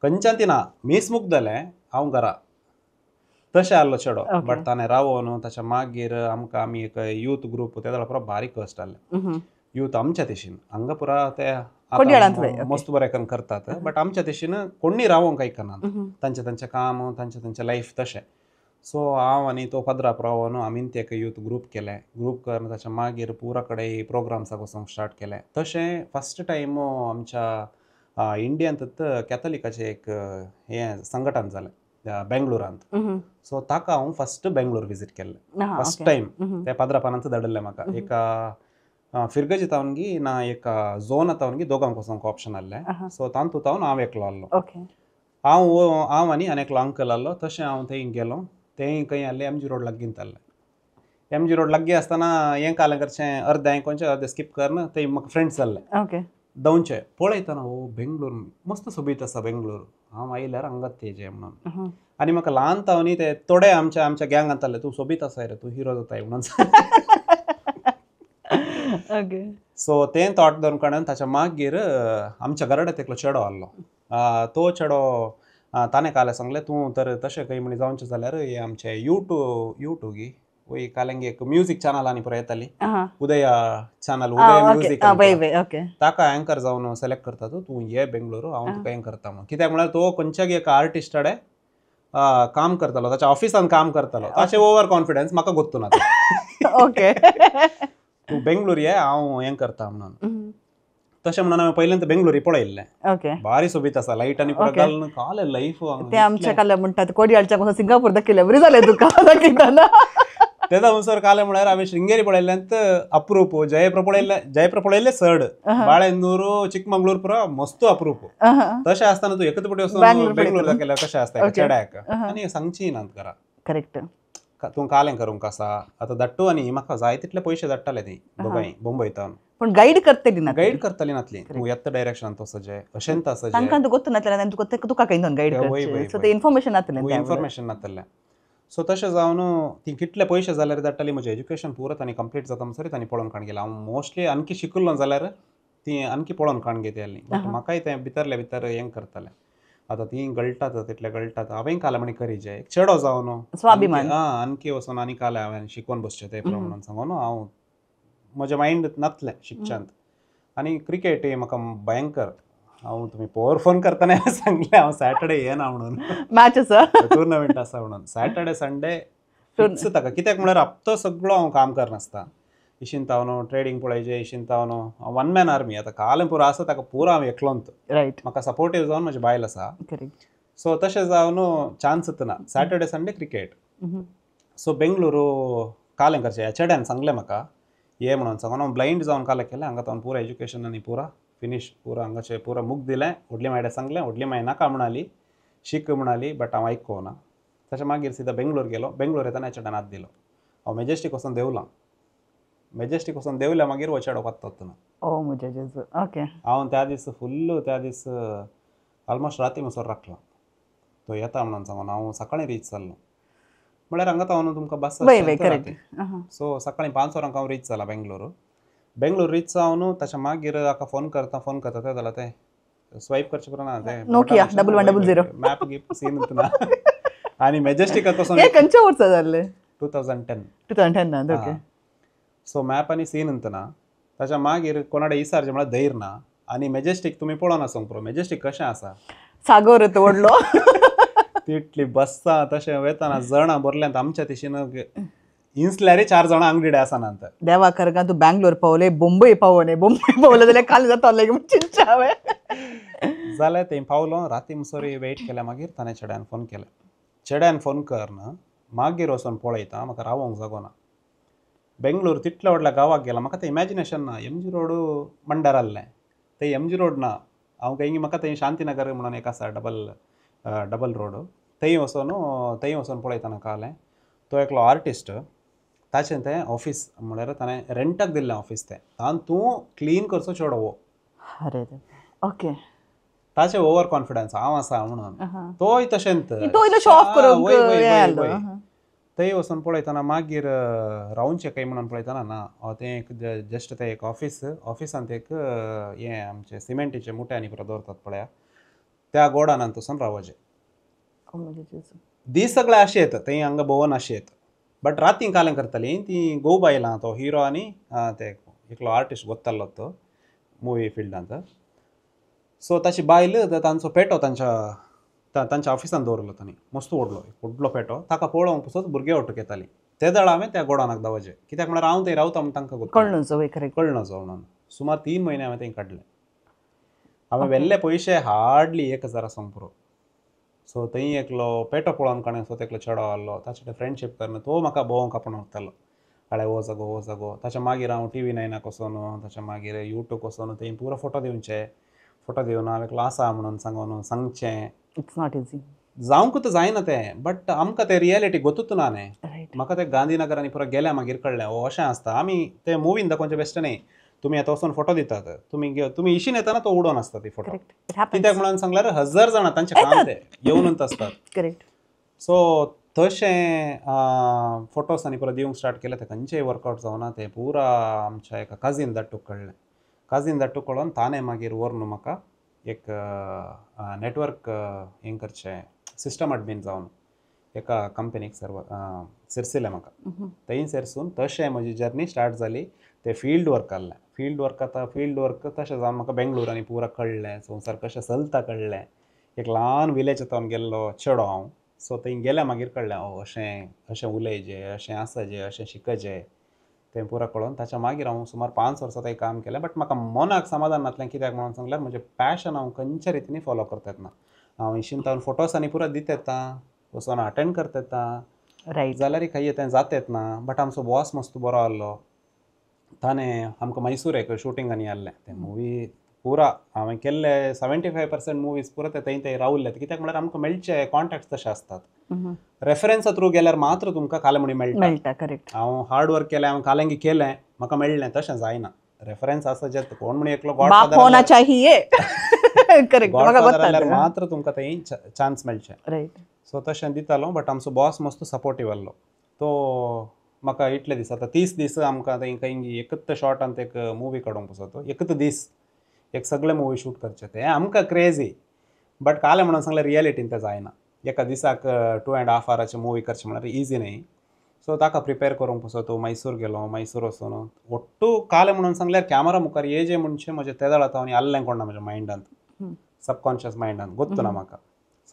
खंयच्यान ती ना मीस मुगदलें हांव घरा तशें आसलो चेडो. बट ताणें रावोन ताच्या मागीर आमकां आमी एक यूथ ग्रूप ते पुरा बारीक कश्ट आसलें यूथ आमच्या तेशीन हांगा पुरा ते मस्त बरें करून करतात, बट आमच्या तेशीन कोणी रावोंक आयकना, तांचें तांचें काम तांचें तांचें लायफ तशें. सो हांव आनी तो पदराप रावोन आमी ते एक यूथ ग्रूप केलें. ग्रूप करून ताच्या मागीर पुरा कडेन प्रोग्राम्साक वचोंक स्टार्ट केलें. तशें फस्ट टायम आमच्या इंडियांत कॅथलिकाचें एक हें संघटन जालें बेंगलोरांत. सो ताका हांव फस्ट बेंगलोर विजीट केल्लें फस्ट टायम. त्या पदरापानांत धाडिल्लें म्हाका एका फिरगजी तावनगी ना एक झोन तावनगी दोगांक वचोंक ऑप्शन आसलें. सो तातूंत तावन हांव एकलो आसलो, हांव हांव आनी आनी एकलो अंकल आसलो. तशें हांव थंय गेलो, तेंय खंय आसलें MG road लागींत आसलें. MG road लागीं आसतना हें कालें करचें अर्दें आयकोनचें अर्दें स्कीप करून थंय म्हाका फ्रेंड्स जाल्ले धांवचे पळयतना ओ बेंगलोर मस्त सोबीत आसा बेंगलोर, हांव आयल्यार हांगाच तेजें म्हणून. आनी म्हाका ल्हान तावनी ते थोडे आमच्या आमच्या गँगांत आसले तूं सोबीत आसा रे तूं हिरो जाताय म्हणून. ओके. सो तें थॉट दवरून काडून ताच्या मागीर आमच्या घराड्यात एकलो चेडो आसलो, तो चेडो ताणें कालें सांगलें तूं तर तशें खंय म्हणी जावचें जाल्यार हें आमचें यूट्यूब वय कालेंगे एक म्युजीक चॅनल आनी पुरो येताली उदया चॅनल, उदय म्युजीक, ताका एंकर जावन सिलेक्ट करता तूं ये बेंगलोर हांव तुका हें करता म्हणून. कित्याक म्हळ्यार तो खंयच्याय एका आर्टिस्ट कडेन काम करतालो, ताच्या ऑफिसान काम करतालो, ताचें ओवर कॉन्फिडन्स म्हाका गोत्तू ना. ओके, तूं बेंगलोर ये हांव हें करता म्हणून. तशें म्हणून हांवें पयल्यांत बेंगलोरी पळयल्लें, बारी सोबीत आसा लायट आनी पुरो घालून कालें लायफ ते आमच्या काल्या म्हणटात कोडियाळच्या सिंगापूर दाखयल्या बरी जालें तुका दाखयतना. तेदा म्हणसर कालें म्हळ्यार हांवें शृंगेरी पळयल्लें अप्रूप, जयप्र पळयल्लें, जयप्र पळयल्लें चड, बाळेंदूर चिकमंगळूर पुरो मस्त अप्रूप. तशें आसतना तूं एकच पटी वचून बेंगलोर दाखयल्यार कशें आसता चेड्याक आनी सांगची नात घरा. करेक्ट. तूं कालें करूंक आसा आतां धाडटू आनी म्हाका जाय तितले पयशे धाडटाले ती दोगांय बोंबय तावन, पूण गायड करतली ना, गायड करतली नातली तूं येता डायरेक्शनान तसो अशेंच आसा तांकां तुका गोत्तू नातलें तुका खंय गायड करचें, सो ते इन्फॉर्मेशन नातलें, इन्फॉर्मेशन नातलें. सो तशें जावन ती कितले पयशे जाल्यार धाडटाली म्हजें एज्युकेशन पुरो तांणी कंप्लीट जाता म्हणसर तांणी पळोवन काण गेलें. हांव मोस्टली आणखी शिकिल्लो जाल्यार ती आणखी पळोवन काण घेतली, बट म्हाकाय तें भितरले भितर हें करतालें. आतां ती गळटात तितले गळटात हांवें कालें म्हणी करीजे एक चेडो जावन न्हू स्वाभिमान. आं आणखी वचोन आनी कालें हांवें शिकोवन बसचें तें म्हणून सांगून हांव म्हजें मायंड नातलें शिक्षांत. आनी क्रिकेट ही म्हाका भयंकर. हांव तुमी पोर फोन करतना सांगलें हांव सॅटर्डे येना म्हणून, मॅच आसा, टुर्नामेंट आसा म्हणून. सॅटर्डे संडे फिक्स ताका, कित्याक म्हळ्यार हप्तो सगळो हांव काम करनासता. इशीन हांव ट्रेडींग पळयचें, इशीन हांव वन मॅन आर्मी. आतां कालें पुरो आसा ताका पुरो हांव एकलोंत. रायट. म्हाका सपोर्टीव जावन म्हजी बायल आसा. करेक्ट. सो तशें जावन चान्स ना Saturday Sunday cricket. So Bengaluru कालें करचें ह्या चेड्यान सांगलें म्हाका ये म्हणून सांगून हांव ब्लायंड जावन कालें केलें. हांगा हांवें पुरो एज्युकेशन आनी पुरा फिनीश, पुरो हांगाचें पुरो मुख दिलें. व्हडली मायडे सांगलें, व्हडली माय नाका म्हणाली, शीक म्हणाली, बट हांव आयकोना. तशें मागीर सिधा बेंगलोर गेलो. बेंगलोर येतना ह्या चेड्यान हात दिलो. हांव मॅजेस्टीक वचून देंवलां. मॅजेस्टीक वचून देंवल्या मागीर हो चेडो पत्तोच ना. ओ म्हज्या जेजू. ओके. हांव त्या दीस फुल्ल त्या दीस ऑलमोस्ट राती म्हणसर राखला तो येता म्हणून सांगून हांव सकाळीं रीच जाल्लो. म्हळ्यार हांगा हांव तुमकां बस. सो सकाळीं 5 वरांक हांव रीच जाला बेंगलोर. बेंगलोर रीच जावन ताच्या मागीर हाका फोन करता फोन करता तें जालां तें स्वायप करचें पडना तें नोकिया 1100 मॅप गिप सीन ना. आनी मॅजेस्टिकाक वचून खंयच्या वर्सा जाल्लें? 2010. 2010. ओके. सो मॅप आनी सीन ना. ताच्या मागीर कोणाडे इसारचें म्हळ्यार धैर्य ना. आनी मॅजेस्टीक तुमी पळोवन आसूंक पुरो, मॅजेस्टीक कशें आसा, सागर व्हडलो, तितली बसता तशें वेतना जाणां भरल्यांत आमच्या तिशीन इन्सल्यारय 4 जाणां आंगडे आसा. देवा करगा तूं बँगलोर पावले, बोंबय पावोने, बोंबय पावले जाल्यार काल जातालें म्हूण चिंतचें हांवें. जाल्यार थंय पावलो राती म्हणसर वेट केल्या. मागीर ताणें चेड्यान फोन केलें. चेड्यान फोन कर मागीर वचोन पळयता म्हाका रावोंक जागो ना. बेंगलोर तितल्या व्हडल्या गांवाक गेला म्हाका तें इमॅजिनेशन ना. एम जी रोड मंडार आहलें, तें एम जी रोड ना. हांव खंय म्हाका थंय शांतीनगर म्हणून एक आसा डबल डबल रोड, थंय वचोन थंय वचोन पळयतना कळ्ळें तो एकलो आर्टिस्ट, ताचें तें ऑफीस म्हळ्यार ताणें रेंटाक दिल्लें ऑफीस तें, तान तूं क्लीन करचो चेडो हो. अरे ओके. ताचें ओवर कॉन्फिडन्स हांव आसा म्हणून तोय तशेंच थंय वचोन पळयतना मागीर रावचें खंय म्हणून पळयतना ना तें एक जस्ट तें एक ऑफीस, ऑफिसांत एक हें आमचें सिमेंटीचे मुठ्यांनी पुरो दवरतात पळया त्या गोडानांत वचून रावचें. दीस सगळे अशें येता थंय हांगा भोंवन अशें येता, बट राती कालें करतालीं ती गोव बायलां तो हिरो आनी ते एकलो आर्टिस्ट गोत्तालो तो मुवी फिल्डांत. सो ताची बायल तांचो पेटो तांच्या तांच्या ऑफिसान दवरलो तांणी, मस्त व्हडलो व्हडलो पेटो, ताका पळोवंक पसत भुरगे ओटूक येतालीं. ते दळ हांवें त्या गोडानाक दावचें, कित्याक म्हळ्यार हांव थंय रावता म्हूण तांकां कळणचो म्हणून. सुमार 3 म्हयने हांवें थंय काडले. हांवें व्हेल्ले पयशे हार्डली 1000 आसूंक पुरो. सो थंय एकलो पेटो पळोवन काणून सो एकलो चेडो आहलो, ताचे कडेन फ्रेंडशीप करून तो म्हाका भोंवंक आपोवन व्हरतालो. हाळे हो जागो हो जागो. ताच्या मागीर हांव टी व्ही नायनाक वचोन, ताच्या मागीर यूट्यूब वचोन थंय पुरो फोटो दिवचे, फोटो दिवन हांव एकलो आसा म्हणून सांगून सांगचें. It's not easy जावंक तर जायना तें, बट आमकां तें रियलिटी गोतूच ना न्ही. म्हाका तें गांधीनगर आनी पुरो गेल्या मागीर कळ्ळें हो अशें आसता. आमी तें मुवीन दाखोवचें बेश्टें न्ही, तुमी आतां वचोन फोटो दितात, तुमी तुमी इशीन येतना तो उडोवन आसता ती फोटो. कित्याक म्हणून सांगल्यार 1000 जाणां तांचें काम तें येवनूच आसतात. करेक्ट. सो तशें फोटोस आनी पुरो दिवंक स्टार्ट केलें, तें खंयचेय वर्कआवट जावना. तें पुरा आमच्या एका काजीन दाट्टूक कळ्ळें. काजीन दाट्टूक कळोन ताणें मागीर व्हरून म्हाका एक नेटवर्क हें करचें सिस्टम एडमीन जावन एका कंपनीक सर्व सेरसिलें म्हाका. थंय सेरसून तशें म्हजी जर्नी स्टार्ट जाली. तें फिल्ड वर्क आहलें. फिल्ड वर्क आतां फिल्ड वर्क तशें जावन म्हाका बेंगलोर आनी पुरा कळ्ळें, संवसार कशें चलता कळ्ळें. एक ल्हान विलेज हांव गेल्लो चेडो हांव. सो थंय गेल्या मागीर कळ्ळें ओ अशें अशें उलयचें, अशें आसचें, अशें शिकचें, तें पुरा कळोन ताच्या मागीर हांव सुमार 5 वर्सां थंय काम केलें. बट म्हाका मनाक समाधान नासलें, कित्याक म्हणून सांगल्यार म्हजें पॅशन हांव खंयच्या रितीन फॉलो करता येतना. हांव इशीन तावन फोटोस आनी पुरा दिता येता, वचोन अटेंड करता येता, रायट, जाल्यार खंय तें जाता येतना. बट आमचो बॉस मस्त बरो आहलो, ताणें आमकां मैसूर एक शुटींग आनी आहलें. तें मुवी पुरा हांवें केल्ले 75% मुवीज पुरा ते थंय थंय रावल्ले. कित्याक म्हळ्यार आमकां मेळचे कॉन्टेक्ट तशे आसतात. रेफरन्सा थ्रू गेल्यार मात्र तुमकां कालें म्हणी मेळटा. करेक्ट. हांव हार्ड वर्क केलें, हांव कालेंगी केलें, म्हाका मेळ्ळें, तशें जायना. रेफरन्स आसा जे कोण म्हणी एकलो गॉडफादर चाहिए, करेक्ट, गॉडफादर जाल्यार मात्र तुमकां थंय चान्स मेळचें. रायट. सो तशें दितालो. बट आमचो बॉस मस्त सपोर्टीव आहलो. तो म्हाका इतले दीस आतां 30 दीस आमकां थंय खंय एकच शॉर्टांत एक मुवी काडूंक पसत, एकच दीस एक सगळे मुवी शूट करचे. तें आमकां क्रेजी, बट काले म्हणून सांगल्यार रियलिटीन तें जायना. एका दिसाक 2.5 आवराचे मुवी करचें म्हळ्यार इजी न्ही. सो ताका प्रिपेर करूंक पसो तूं मैसूर गेलो. मैसूर वचून ಒಟ್ಟು काले म्हणून सांगल्यार कॅमरा मुखार येजे म्हणचे म्हजें तेदळ आतां आनी आल्लें कोण ना म्हज्या मायंडांत, सबकॉन्शियस मायंडांत गोत्तु ना म्हाका.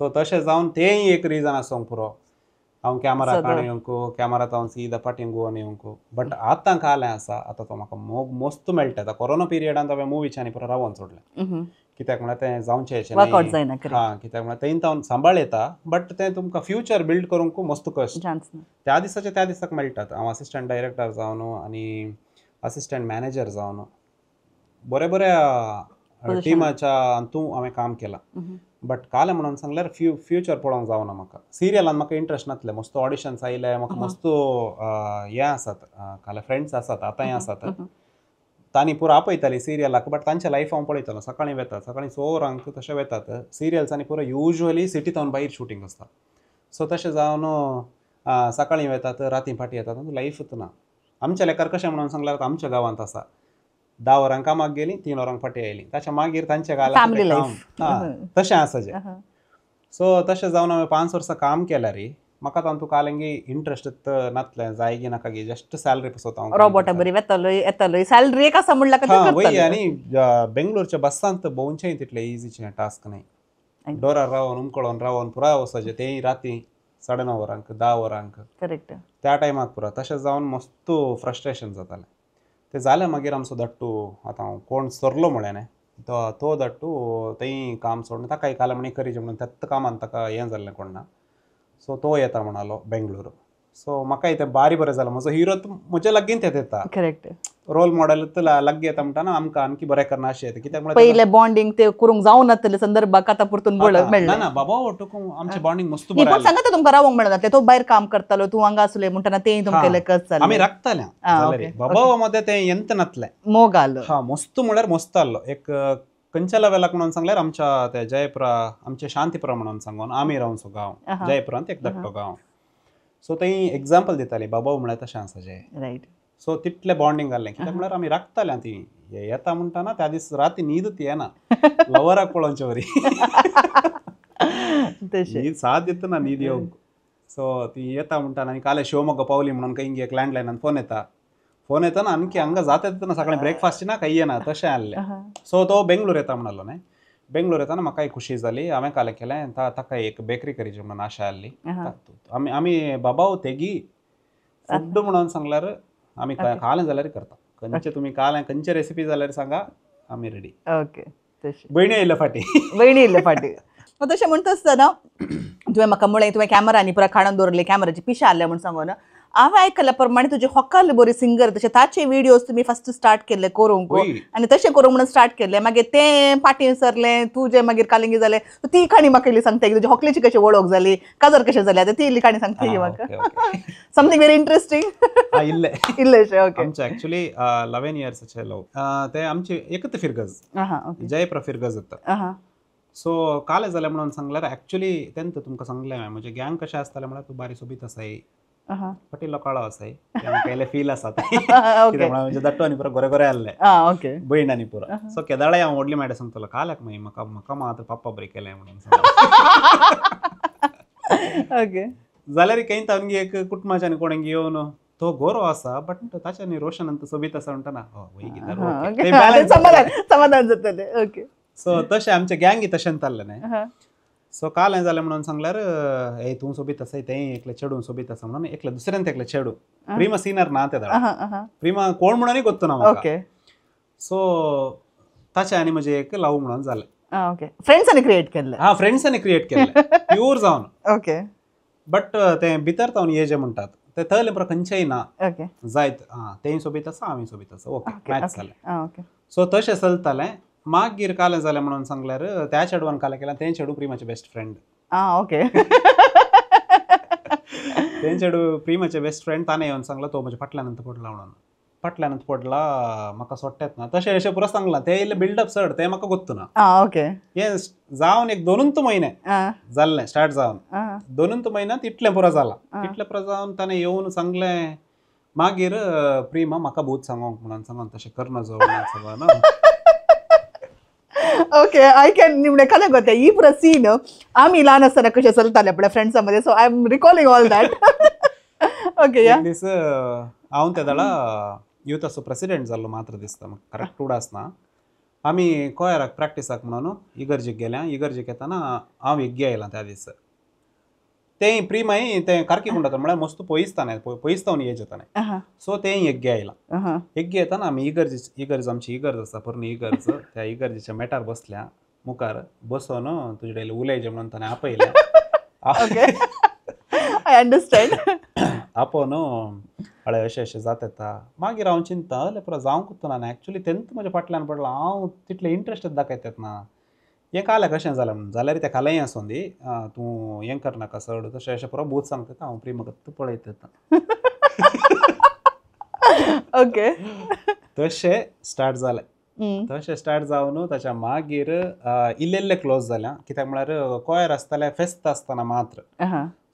सो तशें जावन तेंय एक रिजन आसूंक पुरो हांव कॅमरा काण येवंक, कॅमरा हांव सीदा फाटीं गोवन येवंक. बट आतां कालें आसा, आतां तो म्हाका मोग मस्त मेळटा. आतां कोरोना पिरियडान हांवें मुवीच्यानी पुरो रावोन सोडलें, कित्याक म्हळ्यार तें जावचें अशें. हां, कित्याक म्हळ्यार तें हांव सांबाळ येता, बट तें तुमकां फ्युचर बिल्ड करूंक मस्त कश्ट. त्या दिसाचे त्या दिसाक मेळटात. हांव असिस्टंट डायरेक्टर जावन आनी असिस्टंट मॅनेजर जावन बऱ्या बऱ्या टिमाच्या हातूंत हांवें काम केलां. बट कालें म्हणून सांगल्यार फ्युचर पळोवंक जावना म्हाका. सिरियलान म्हाका इंट्रस्ट नासलें. मस्त ऑडिशन्स आयले म्हाका, मस्त हें आसात काले फ्रेंड्स आसात, आतांय आसात, तांणी पुरो आपयताली सिरियलाक. बट तांचे लायफ हांव पळयतालो. सकाळीं वेतात, सकाळीं 6 वरांक तशें वेतात सिरियल्स, आनी पुरो युज्वली सिटी तावन भायर शुटींग आसता. सो तशें जावन सकाळीं वेतात, रातीं फाटीं येतात, लायफूच ना. आमच्या लेखार कशें म्हणून सांगल्यार आमच्या गांवांत आसा, 10 वरांक कामाक गेली, 3 वरांक फाटीं आयली, ताच्या मागीर तांच्या गांवांत तशें आसा जें. सो तशें जावन हांवें 5 वर्सां काम केल्यार म्हाका तातूंत कालेंगी इंट्रस्ट नासलें, जाय गी नाका गी, जस्ट सॅलरी पसत हांव रोबोटा बरी वेतलो येतलो, सॅलरी एक आसा म्हणल्यार. हां वय. आनी बेंगलोरच्या बसांत भोंवचें तितलें इजीचें टास्क न्हय. डोरार रावन उमकळोन रावन पुराय वचपाचें, तेंय रातीं 9:30 वरांक 10 वरांक, करेक्ट, त्या टायमाक पुरा. तशें जावन मस्त फ्रस्ट्रेशन जातालें. तें जालें मागीर आमचो धाट्टू आतां कोण सरलो म्हळ्ळें न्ही, तो धाट्टू तेंय काम सोडून ताका एक म्हणी करीचे म्हणून त्याच कामान ताका हें जाल्लें कोण ना. सो तो येता म्हणालो बेंगळुरू. सो म्हाकाय तें बारी बरें जालें. म्हजो हिरो म्हज्या लागींच येता, करेक्ट, रोल मॉडेल लागीं येता म्हणटाना आमकां आणखी बरें करना अशें येता. कित्याक म्हळ्यार पयलें बॉन्डिंग ते करूंक जावनातलें संदर्भाक आतां परतून मेळ्ळें ना. बाबा ओटूक आमचें बॉन्डिंग मस्त बरें. पूण सांगात तुमकां रावंक मेळना, तो भायर काम करतालो, तूं हांगा आसलें म्हणटना तें तुमकां कस जालें. आमी राखताले बाबा मदें तें यंत नासलें, मोग आलो. हां, मस्त म्हळ्यार मस्त आसलो. एक खंयच्या लेवलाक म्हणून सांगल्यार आमच्या ते जयपुरा, आमच्या शांतीपुरा म्हणून सांगून आमी रावचो गांव, जयपुरांत एक धाकटो गांव. सो थंय एग्जाम्पल दिताली बाबा म्हळ्यार तशें आसा जें, रायट. सो तितलें बॉन्डिंग जालें. कित्याक म्हळ्यार आमी राखताले ती येता म्हणटाना त्या दीस राती न्हीदच येना, लवराक पळोवचे वरी न्हीद साथ दितना न्हीद येवंक. सो ती येता म्हणटाना आनी काल शिवमोग्गा पावली म्हणून खंय एक लँडलायनान फोन येता, फोन येताना आणखी हांगा जाता येतना सकाळी ब्रेकफास्ट ना काही येना तशें आसलें. सो तो बेंगलोर येता म्हणालो न्ही, बेंगलोर येताना म्हाकाय खुशी जाली. हांवें काल केलें ताका एक बेकरी करीची म्हणून आशा आसली. आमी आमी बाबा तेगी फूड म्हणून सांगल्यार आमी कालें जाल्यार करता, खंयचे तुमी कालें खंयचे रेसिपी जाल्यार सांगा, आमी रेडी. ओके, तशें भयणी येयल्या फाटीं, भयणी येयल्या फाटीं. तशें म्हणटा आसतना तुवें म्हाका म्हळें तुवें कॅमेरा आनी पुरा काडून दवरले, कॅमेराची पिशा आसल्या म्हूण सांगून. हांवें आयकल्या प्रमाणे तुजी होकाल बरी सिंगर, तशें ताचे व्हिडियोज तुमी फस्ट स्टार्ट केले करूंक, आनी तशें करूंक म्हणून स्टार्ट केले, मागीर तें फाटीं सरलें, तुजें मागीर कालिंगी जालें. ती काणी म्हाका इल्ली सांगता की तुजी होकलेची कशी वळख जाली, काजार कशें जालें, आतां ती इल्ली काणी सांगता की म्हाका. समथींग वेरी इंट्रस्टींग इल्लें इल्लेशें. ओके, आमचें एक्चुअली 11 इयर्साचें लव, तें आमचें एकच फिरगज, जयपुरा फिरगज जाता. सो कालें जालें म्हणून सांगल्यार एक्चुअली तेन्ना तुमकां सांगलें हांवें म्हजें गँग कशें आसतालें म्हळ्यार तूं बारी सोबीत आसाय, पटिल्लो काळो आसाय, केले फील आसा कित्याक म्हणजे धाट्टो आनी पुरो गोरे गोरे आसले, भयण आनी पुरो. सो केदाळाय हांव व्हडली मायडे सांगतलो काल्याक मागीर म्हाका म्हाका मात पप्पा बरी केलें म्हणून. ओके, जाल्यार खंय तांगे एक कुटुंबाच्यान कोणें येवन तो गोरो आसा बट ताच्यानी रोशन सोबीत आसा म्हणटा ना, समाधान जातलें. ओके, सो तशें आमचें गँगी तशें जाल्लें न्ही. सो काल हें जालें म्हणून सांगल्यार ए तूं सोबीत आसा, तें एकलें चेडूं सोबीत आसा म्हणून एकलें दुसऱ्यान एकलें चेडूं, प्रिमा सिनियर ना ते प्रिमा कोण म्हणून गोत्तो ना म्हाका. सो ताचें आनी म्हजें एक लव म्हणून जालें. ओके, फ्रेंड्सांनी क्रिएट केल्लें. हां, फ्रेंड्सांनी क्रिएट केल्लें प्यूर जावन. ओके, बट तें भितर जावन ये जें म्हणटात तें थंयलें पुरो खंयचेंय ना जायत. हां, तेंय सोबीत आसा, हांवूय सोबीत आसा, ओके मॅच जालें. सो तशें चलतालें. मागीर कालें जालें म्हणून सांगल्यार त्या चेडवान कालें केलें, तें चेडूं प्रिमाचें बेस्ट फ्रेंड. आं, ओके, तें चेडूं प्रिमाचें बेस्ट फ्रेंड, ताणें येवन सांगलां तो म्हज्या फाटल्यान पडला म्हणून, फाटल्यान पडला म्हाका सोडटेच ना, तशें अशें पुरो सांगलां. तें इल्लें बिल्डअप चड, तें म्हाका गोत्तू ना. ओके, हें जावन एक 2 म्हयने जाल्लें स्टार्ट जावन, 2 म्हयन्यांत इतलें पुरो जालां. इतलें पुरो जावन ताणें येवन सांगलें. मागीर प्रिमा म्हाका भूत सांगोंक म्हणून सांगोन तशें करना जो म्हणून सांगोन. ओके I can निमणे खाला गोते ही पुरा सीन आमी ल्हान आसतना कशें चलताले आपल्या फ्रेंड्सां मध्ये so I am recalling all that. Okay या एक दीस हांव ते दाडा यूथ असो प्रेसिडेंट जाल्लो मात्र दिसता म्हाका करेक्ट उडास ना. आमी कोयराक प्रॅक्टिसाक म्हणून इगर्जीक गेल्या. इगर्जीक येताना हांव एग्गी आयला त्या दीस. तें प्रिमाय तें कार्की कुंडात म्हळ्यार मस्त पयसताना पयसतावन एज येताना सो तें एग्गी आयलां. एग्गी येताना आमी इगर्ज इगर्ज आमची इगर्ज आसा पोरणी इगर्ज त्या इगर्जेच्या मेटार बसल्या मुखार बसोन तुजे कडेन उलयचें म्हणून ताणें आपयलें. Okay I understand. आपोवन हळे अशें अशें जात येता. मागीर हांव चिंता अले पुरो जावंकूच ना एक्चुली तेंच म्हज्या फाटल्यान पडलां. हांव तितलें इंट्रस्ट दाखयतात ना हें काल्याक कशें जालें म्हणून जाल्यार तें कालेंय आसूं दी तूं हें करनाका चड तशें अशें पुरो भूत सांगता. हांव प्रेमगत पळयत येता. ओके तशें स्टार्ट जालें. तशें स्टार्ट जावन ताच्या मागीर इल्लें इल्लें क्लोज जालें. कित्याक म्हळ्यार कोयर आसतालें फेस्त आसतना मात्र.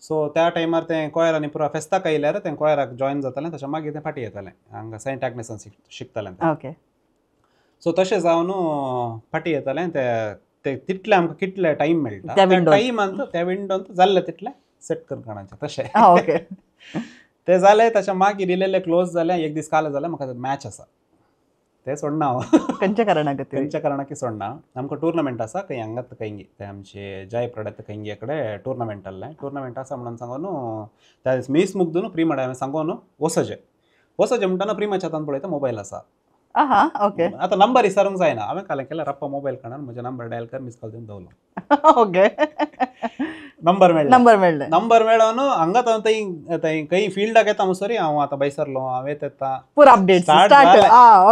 सो त्या टायमार तें कोयर आनी पुरो फेस्ताक आयल्यार तें कोयराक जॉयन जातालें. ताच्या मागीर तें फाटीं येतालें हांगा सेंट आग्नेसान शिकतालें. ओके सो तशें जावन फाटीं येतालें ते तितलें आमकां कितले टायम मेळटा त्या टायमांत त्या विंडोंत जाल्लें तितलें सेट करून काडचें तशें. ओके तें जालें. ताच्या मागीर इल्लें इल्लें क्लोज जालें. एक दीस काल जालें म्हाका मॅच आसा तें सोडना हांव. खंयच्या कारणाक? खंयच्या कारणाक सोडना. आमकां टुर्नामेंट आसा खंय हांगात खंय ते आमचे जय प्रडत खंय कडेन टुर्नामेंट आहलें. टुर्नामेंट आसा म्हणून सांगून त्या दीस मीस मुगदून प्रिमा हांवें सांगून वचचें वचचें म्हणटना प्रिमाच्या हातान पळयता मोबायल आसा. ओके आतां नंबर विचारूंक जायना. हांवें काल केल्यार रप्पा मोबायल काडून म्हजे नंबर डायल कर मिस कॉल दिवन दवरलो. ओके नंबर मेळ्ळो. नंबर मेळ्ळो. नंबर मेळोन हांगा थंय थंय खंय फिल्डाक येता म्हणसर हांव आतां भायसरलो हांव येता येता पुरो अपडेट स्टार्ट.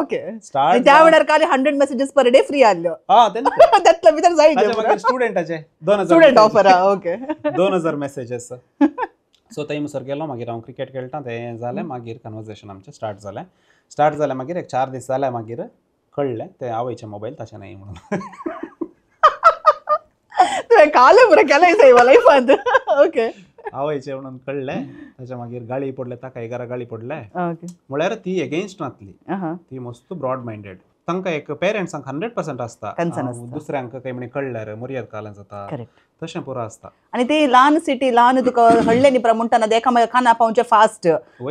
ओके स्टार्ट त्या वेळार काल 100 मेसेजेस पर डे फ्री आसल्यो. त्यातलं भितर जाय स्टुडंटाचे 2000 student offer. Okay 2000 messages. So थंय म्हणसर गेलो. मागीर हांव क्रिकेट खेळटा तें जालें. मागीर कन्वर्सेशन आमचें स्टार्ट जालें. स्टार्ट जालें मागीर एक 4 दीस जाले मागीर कळ्ळें तें आवयचें मोबायल तशें न्हय म्हणून. तुवें काल पुरो केलें सायबा लायफांत. ओके आवयचें म्हणून कळ्ळें. ताच्या मागीर गाळी पडले ताका घरा गाळी पडले. म्हळ्यार ती एगेन्स्ट नासली. ती मस्त ब्रॉड मायंडेड. तांकां एक पेरंट्सांक 100% आसता दुसऱ्यांक काही म्हणी कळ्ळ्यार मर्याद कालें जाता तशें पुरो आसता. आनी ते ल्हान सिटी ल्हान तुका व्हडलें न्ही म्हणटाना एकामेका काना पावचें फास्ट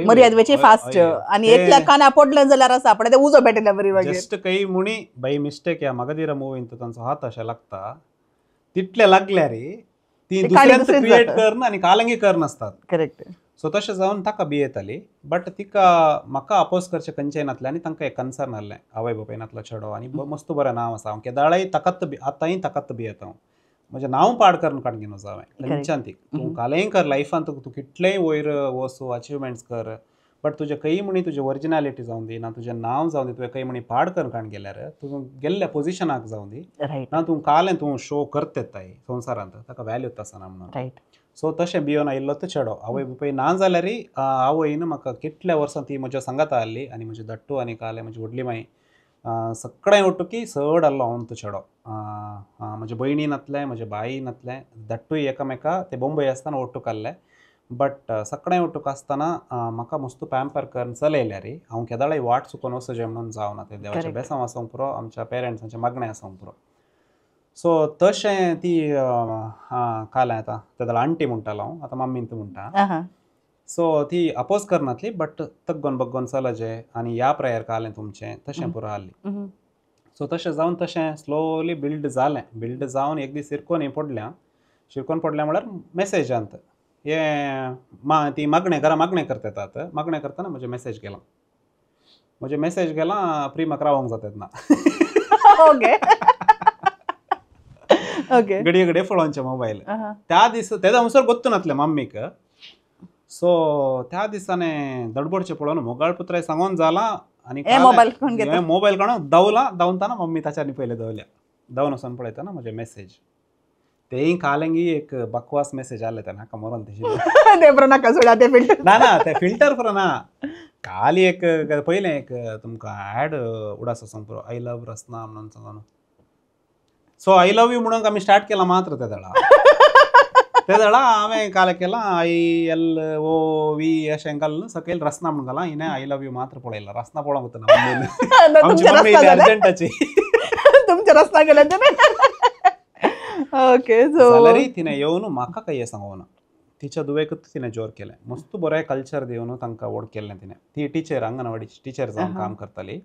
मर्याद वेचे फास्ट आनी एकल्या काना पडलें जाल्यार आसा पण ते उजो पेटल्या बरी मागीर जस्ट काही म्हणी बाय मिस्टेक ह्या मगधीरा मुवीन तांचो हात अशें लागता तितले लागल्यार ती दुसऱ्यांत क्रिएट करन आनी कालंगी करन आसतात. करेक्ट. सो तशें जावन ताका भियेताली बट तिका म्हाका अपोज करचें खंयचें नासलें आनी तांकां एक कन्सर्न आहलें आवय बापाय नातलो चेडो आनी मस्त बरें नांव आसा. हांव केदाळाय ताकात आतांय ताकात भियेता. हांव म्हजें नांव पाड करून काडून घेवन हांवें खंयच्यान ती तूं कालेंय कर लायफान तूं कितलेंय वयर वचूं अचिवमेंट्स कर बट तुजें खंय म्हणी तुजी ओरिजिनॅलिटी जावं दी ना तुजें नांव जावं दी तुवें खंय म्हणी पाड करून काडून गेल्यार तूं गेल्ल्या पोजिशनाक जावं दी ना तूं कालें तूं शो करतेताय संवसारांत ताका व्हॅल्यू आसना म्हणून. रायट. सो तशें भियोन आयिल्लो तो चेडो. आवय बापाय ना जाल्यार आवयन म्हाका कितल्या वर्सां ती म्हज्या सांगाता आहली आनी म्हजी धाट्टू आनी कालें म्हजी व्हडली माई सगळें उठकी चड आहलो हांव तो चेडो. म्हजे भयणी नातलें म्हजे बाई नातलें धाट्टूय एकामेका ते बोंबय आसतना ओटूक आहले बट सगळें ओटूक आसतना म्हाका मस्त पॅम्पर करून चलयल्यार हांव केदाळाय वाट चुकोन वचचें म्हणून जावना तें देवाचें बेसांव आसूंक पुरो आमच्या पेरंट्सांचें मागणें आसूंक पुरो. सो तशें ती कालें आतां तेदळा आंटी म्हणटालो हांव आतां मम्मीन तूं म्हणटा. सो ती अपोज करनातली बट तग्गोन बग्गोन चलचें आनी ह्या प्रेयर कालें तुमचें तशें पुरो आहली. सो तशें जावन तशें स्लोली बिल्ड जालें. बिल्ड जावन एक दीस शिरकोन पडल्या. शिरकोन पडल्या म्हळ्यार मेसेजांत हें मा ती मागणें घरा मागणें करतात. मागणें करतना म्हजें मेसेज गेला. म्हजें मेसेज गेला प्रिमाक रावोंक जाता ना. ओके ओके घडये घडये पळोवचें मोबायल त्या दीस तेदा म्हणसर गोत्तू नासलें मम्मीक. सो त्या दिसाने दडबडचें पळोवन मोगाळ पुत्राय सांगून जाला आनी मोबायल काडून धांवला. धांवताना मम्मी ताच्यानी पयलें धांवल्या. धांवन वचून पळयतना म्हजें मेसेज तेय कालेंगी एक बकवास मेसेज आसले ते नाका मरोन तशें नाका सोडा ते फिल्टर ना ना ते फिल्टर पुरो ना. काली एक पयलें एक तुमकां एड उडास आसूंक पुरो I love Rasna म्हणून सांगून. सो I love you म्हणून आमी स्टार्ट केला मात्र ते दळा ते दळा हांवें काल केला I L O V अशें घालून सकयल रसना म्हणून घाला. हिणें I love you मात्र पळयला. रसना पळोवंक वतना आमची मम्मी अर्जंटाची तुमचें तुमच्या रस्ता गेले. ओके सो जाल्यारय तिणें येवन म्हाका कांय सांगोना, तिच्या दुवेकूच तिणें जोर केलें. मस्त बरें कल्चर दिवन तांकां व्हड केल्लें तिणें. ती टिचर, अंगणवाडीची टिचर जावन काम करताली.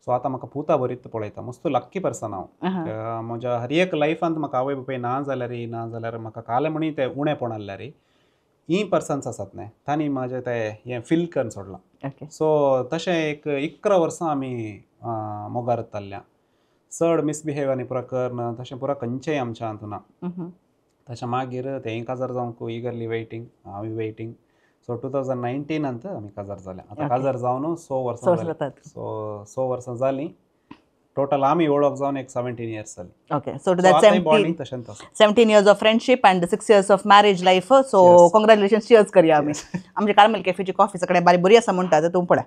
सो आतां म्हाका पुता बरीच पळयता. मस्त लक्की पर्सन हांव. म्हज्या हर एक लायफांत म्हाका आवय बापाय ना जाल्यार, ना जाल्यार म्हाका काले म्हणी ते उणेपण आहल्यार ही पर्सन्स आसात न्ही, तांणी म्हाजें तें हें फील करून सोडलां. सो तशें एक 11 वर्सां आमी मोगार चल्ल्या. चड मिसबिहेव आनी पुरा करना तशें पुरा खंयचेय आमच्या हातूंत ना. तशें मागीर तेंय काजार जावंक इगरली वेटिंग, हांवूय वेटिंग. सो 2019 आमी काजार जालें. आतां काजार जावन 6 वर्सां जालीं. सो 6 वर्सां जालीं टोटल आमी वळख जावन एक 17 इयर्स जालीं. ओके सो तशेंच 17 years of friendship and 6 years of marriage life. So congratulation, cheers करया आमी. आमच्या कार्मेल कॅफेची कॉफी सगळे बारी बरी आसा म्हणटा, तूं पळय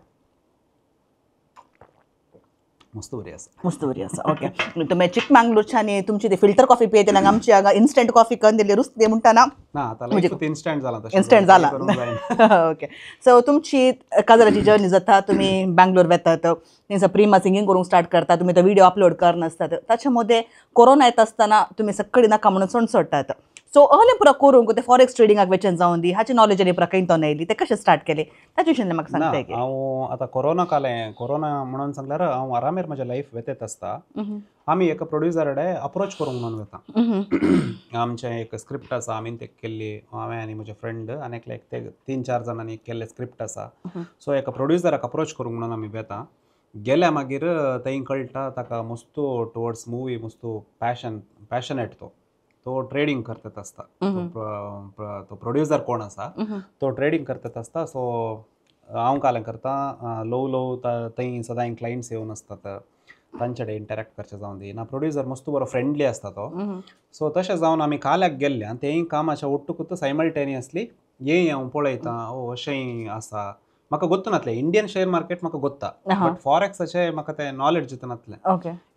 मस्त बरी आसा, मस्त बरी आसा. ओके तुमी चिकमंगळूरच्या आनी तुमची ती फिल्टर कॉफी पियेते हांगा आमची हांगा इन्स्टंट कॉफी करून दिली रुचते म्हणटा ना? ना आतां लायफ इन्स्टंट जाला, इन्स्टंट जाला. ओके सो तुमची काजराची जर्नी जाता, तुमी बँगलोर वेतात, थंयसर प्रिमा सिंगींग करूंक स्टार्ट करता, तुमी तो व्हिडिओ अपलोड करनासतात. ताच्या मदें कोरोना येता आसतना तुमी सगळी नाका म्हणून सोड सोडटात. सो अहलें पुरा करूंक ते फॉरेक्स ट्रेडिंगाक वेचन जावन दी, हाची नॉलेज आनी पुरा खंय तो येयली, ते कशें स्टार्ट केलें ताचे विशीं म्हाका सांगता? हांव आतां कोरोना कालें, कोरोना म्हणून सांगल्यार हांव आरामेर म्हजें लायफ वेतेत आसता. आमी एका प्रोड्युसर कडेन अप्रोच करूंक म्हणून वता. आमचें एक स्क्रिप्ट आसा, आमी ते केल्ली, हांवें आनी म्हजे फ्रेंड आनी एकले ते 3-4 जाणांनी केल्लें स्क्रिप्ट आसा. सो एका प्रोड्युसराक अप्रोच करूंक म्हणून आमी वेता. गेल्या मागीर थंय कळटा ताका मस्तो टुवर्ड्स मुवी मस्तो पॅशन, पॅशनेट तो, तो ट्रेडिंग करतात आसता. तो प्रोड्युसर कोण आसा तो ट्रेडिंग करतात आसता. सो हांव कालें करता, ल्हव ल्हव थंय सदांय क्लायंट्स येवन आसतात, तांचे कडेन इंटरेक्ट करचें जावन दी ना. प्रोड्युसर मस्त बरो फ्रेंडली आसता तो. सो तशें जावन आमी काल्याक गेल्ले आनी तेंय कामाच्या ಒಟ್ಟುಕूच सायमल्टेनियसली येय हांव पळयता, ओ अशेंय आसा. म्हाका गोत्त नासलें इंडियन शेअर मार्केट म्हाका गोत्ता, बट फॉरेक्साचें म्हाका तें नॉलेज नासलें.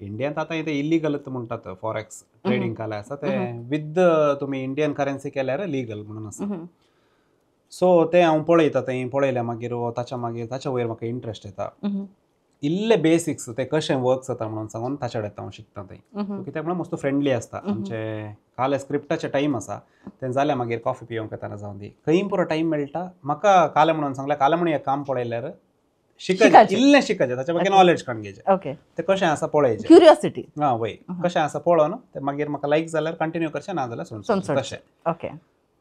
इंडियन आतां तें इलिगल म्हणटात फॉरेक्स ट्रेडिंग कालें आसा तें, विथ तुमी इंडियन करन्सी केल्यार लिगल म्हणून आसा. सो तें हांव पळयता, थंय पळयलें मागीर ताच्या मागीर ताच्या वयर म्हाका इंट्रस्ट येता. इल्ले बेसिक्स ते कशें वर्क जाता म्हणून सांगून ताच्या कडेन हांव शिकता थंय. कित्याक म्हणल्यार मस्त फ्रेंडली आसता. आमचे काले स्क्रिप्टाचे टायम आसा तें जाल्यार मागीर कॉफी पिवंक येतना जावन दी, खंय पुरो टायम मेळटा म्हाका. काले म्हणून सांगल्यार काले म्हणून एक काम पळयल्यार शिकायचें, इल्लें शिकायचें, ताच्या मागीर नॉलेज काडून घेवचें, तें कशें आसा पळयचें, क्युरियोसिटी. हां वय कशें आसा पळोवन तें मागीर म्हाका लायक जाल्यार कंटिन्यू करचें, ना जाल्यार सोडून तशें. ओके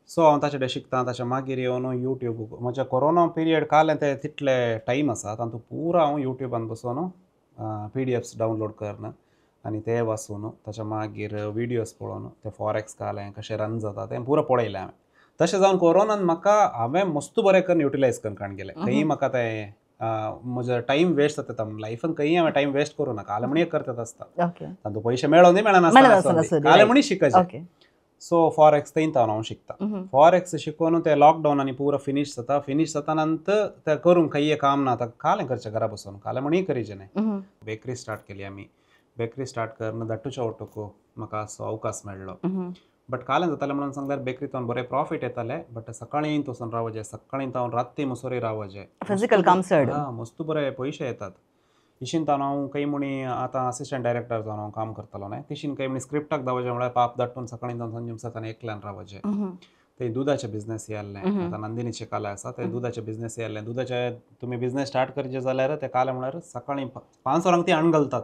सो हांव ताचे कडेन शिकता. ताच्या मागीर येवन यूट्यूब, म्हज्या कोरोना पिरियड कालें ते तितले टायम आसा तातूंत पुरा हांव यूट्यूबान बसून PDFs download करून आनी ते वाचून ताच्या मागीर विडियोज पळोवन ते फॉरेक्स कालें कशें रन जाता तें पुरो पळयलें हांवें. तशें जावन कोरोनान म्हाका हांवें मस्त बरें करून युटिलायज करून काडून गेलें. खंय म्हाका तें म्हजो टायम वेस्ट जाता म्हणून लायफान खंय हांवें टायम वेस्ट करूं नाका. कालें म्हणी करतात आसता, तातूंत पयशे मेळोन मेळना, कालें म्हणी शिकायचें. सो फॉरेक्स थंय हांव शिकता. फॉरेक्स शिकोवन ते लॉकडावन आनी पुरो फिनीश जाता. फिनीश जाता नंतर ते करूंक खंय काम ना, आतां कालें करचें घरा बसून, कालें म्हणी करीचें न्हय. बेकरी स्टार्ट केली आमी. बेकरी स्टार्ट करून धाटूच्या ओटोक म्हाका असो अवकाश मेळ्ळो. बट कालें जातालें म्हणून सांगल्यार बेकरींत बरें प्रॉफीट येतालें, बट सकाळीं वचून रावचें, सकाळीं तावन राती मुसोरी रावचें, फिजिकल काम चड. हां मस्त बरे पयशे येतात. इशीन तावन हांव खंय म्हणी आतां असिस्टंट डायरेक्टर जावन हांव काम करतालो न्हय, तिशीन खंय म्हणी स्क्रिप्टाक धांवचें म्हळ्यार पाप धाडटून सकाळीं जावन सांजे जाताना एकल्यान रावचें. ते दुदाचे बिजनेस आसलें, आतां नंदिनीचें कालें आसा ते दुदाचे बिजनेस आसलें. दुदाचे तुमी बिजनेस स्टार्ट करचे जाल्यार ते कालें म्हळ्यार सकाळीं 5 वरांक ती हाडून घालतात.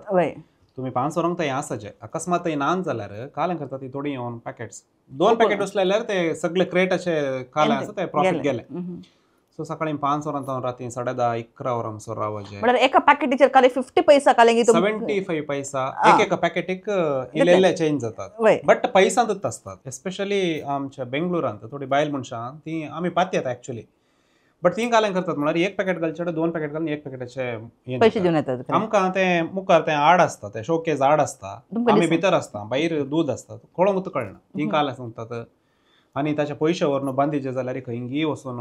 तुमी 5 वरांक थंय आसाचे, अकस्मात थंय नान जाल्यार कालें करता ती थोडी येवन पॅकेट्स, 2 पॅकेट उचल्यार ते सगळे क्रेटाचे कालें आसा ते प्रॉफीट गेले. सो सकाळी 5 वरां तावन राती 10:30 11 वरां सो रावचें. म्हळ्यार एका पॅकेटीचेर काले 50 पैसा काले 75 पैसा एक एका पॅकेटीक इल्ले चेंज जातात, बट पैसांतूच आसतात. एस्पेशली आमच्या बेंगळुरांत थोडी बायल मनशां ती आमी पातयेता एक्चुअली, बट ती कालें करतात म्हळ्यार 1 पॅकेट घालचे 2 पॅकेट घालून 1 पॅकेटाचे पयशे दिवन येतात. आमकां ते मुखार ते आड आसता, ते शोकेज आड आसता, आमी भितर आसता, भायर दूद आसता, कळोंक कळना ती कालें सांगतात. आनी ताचे पयशे व्हरून बांदिचे जाल्यार खंयगी वचून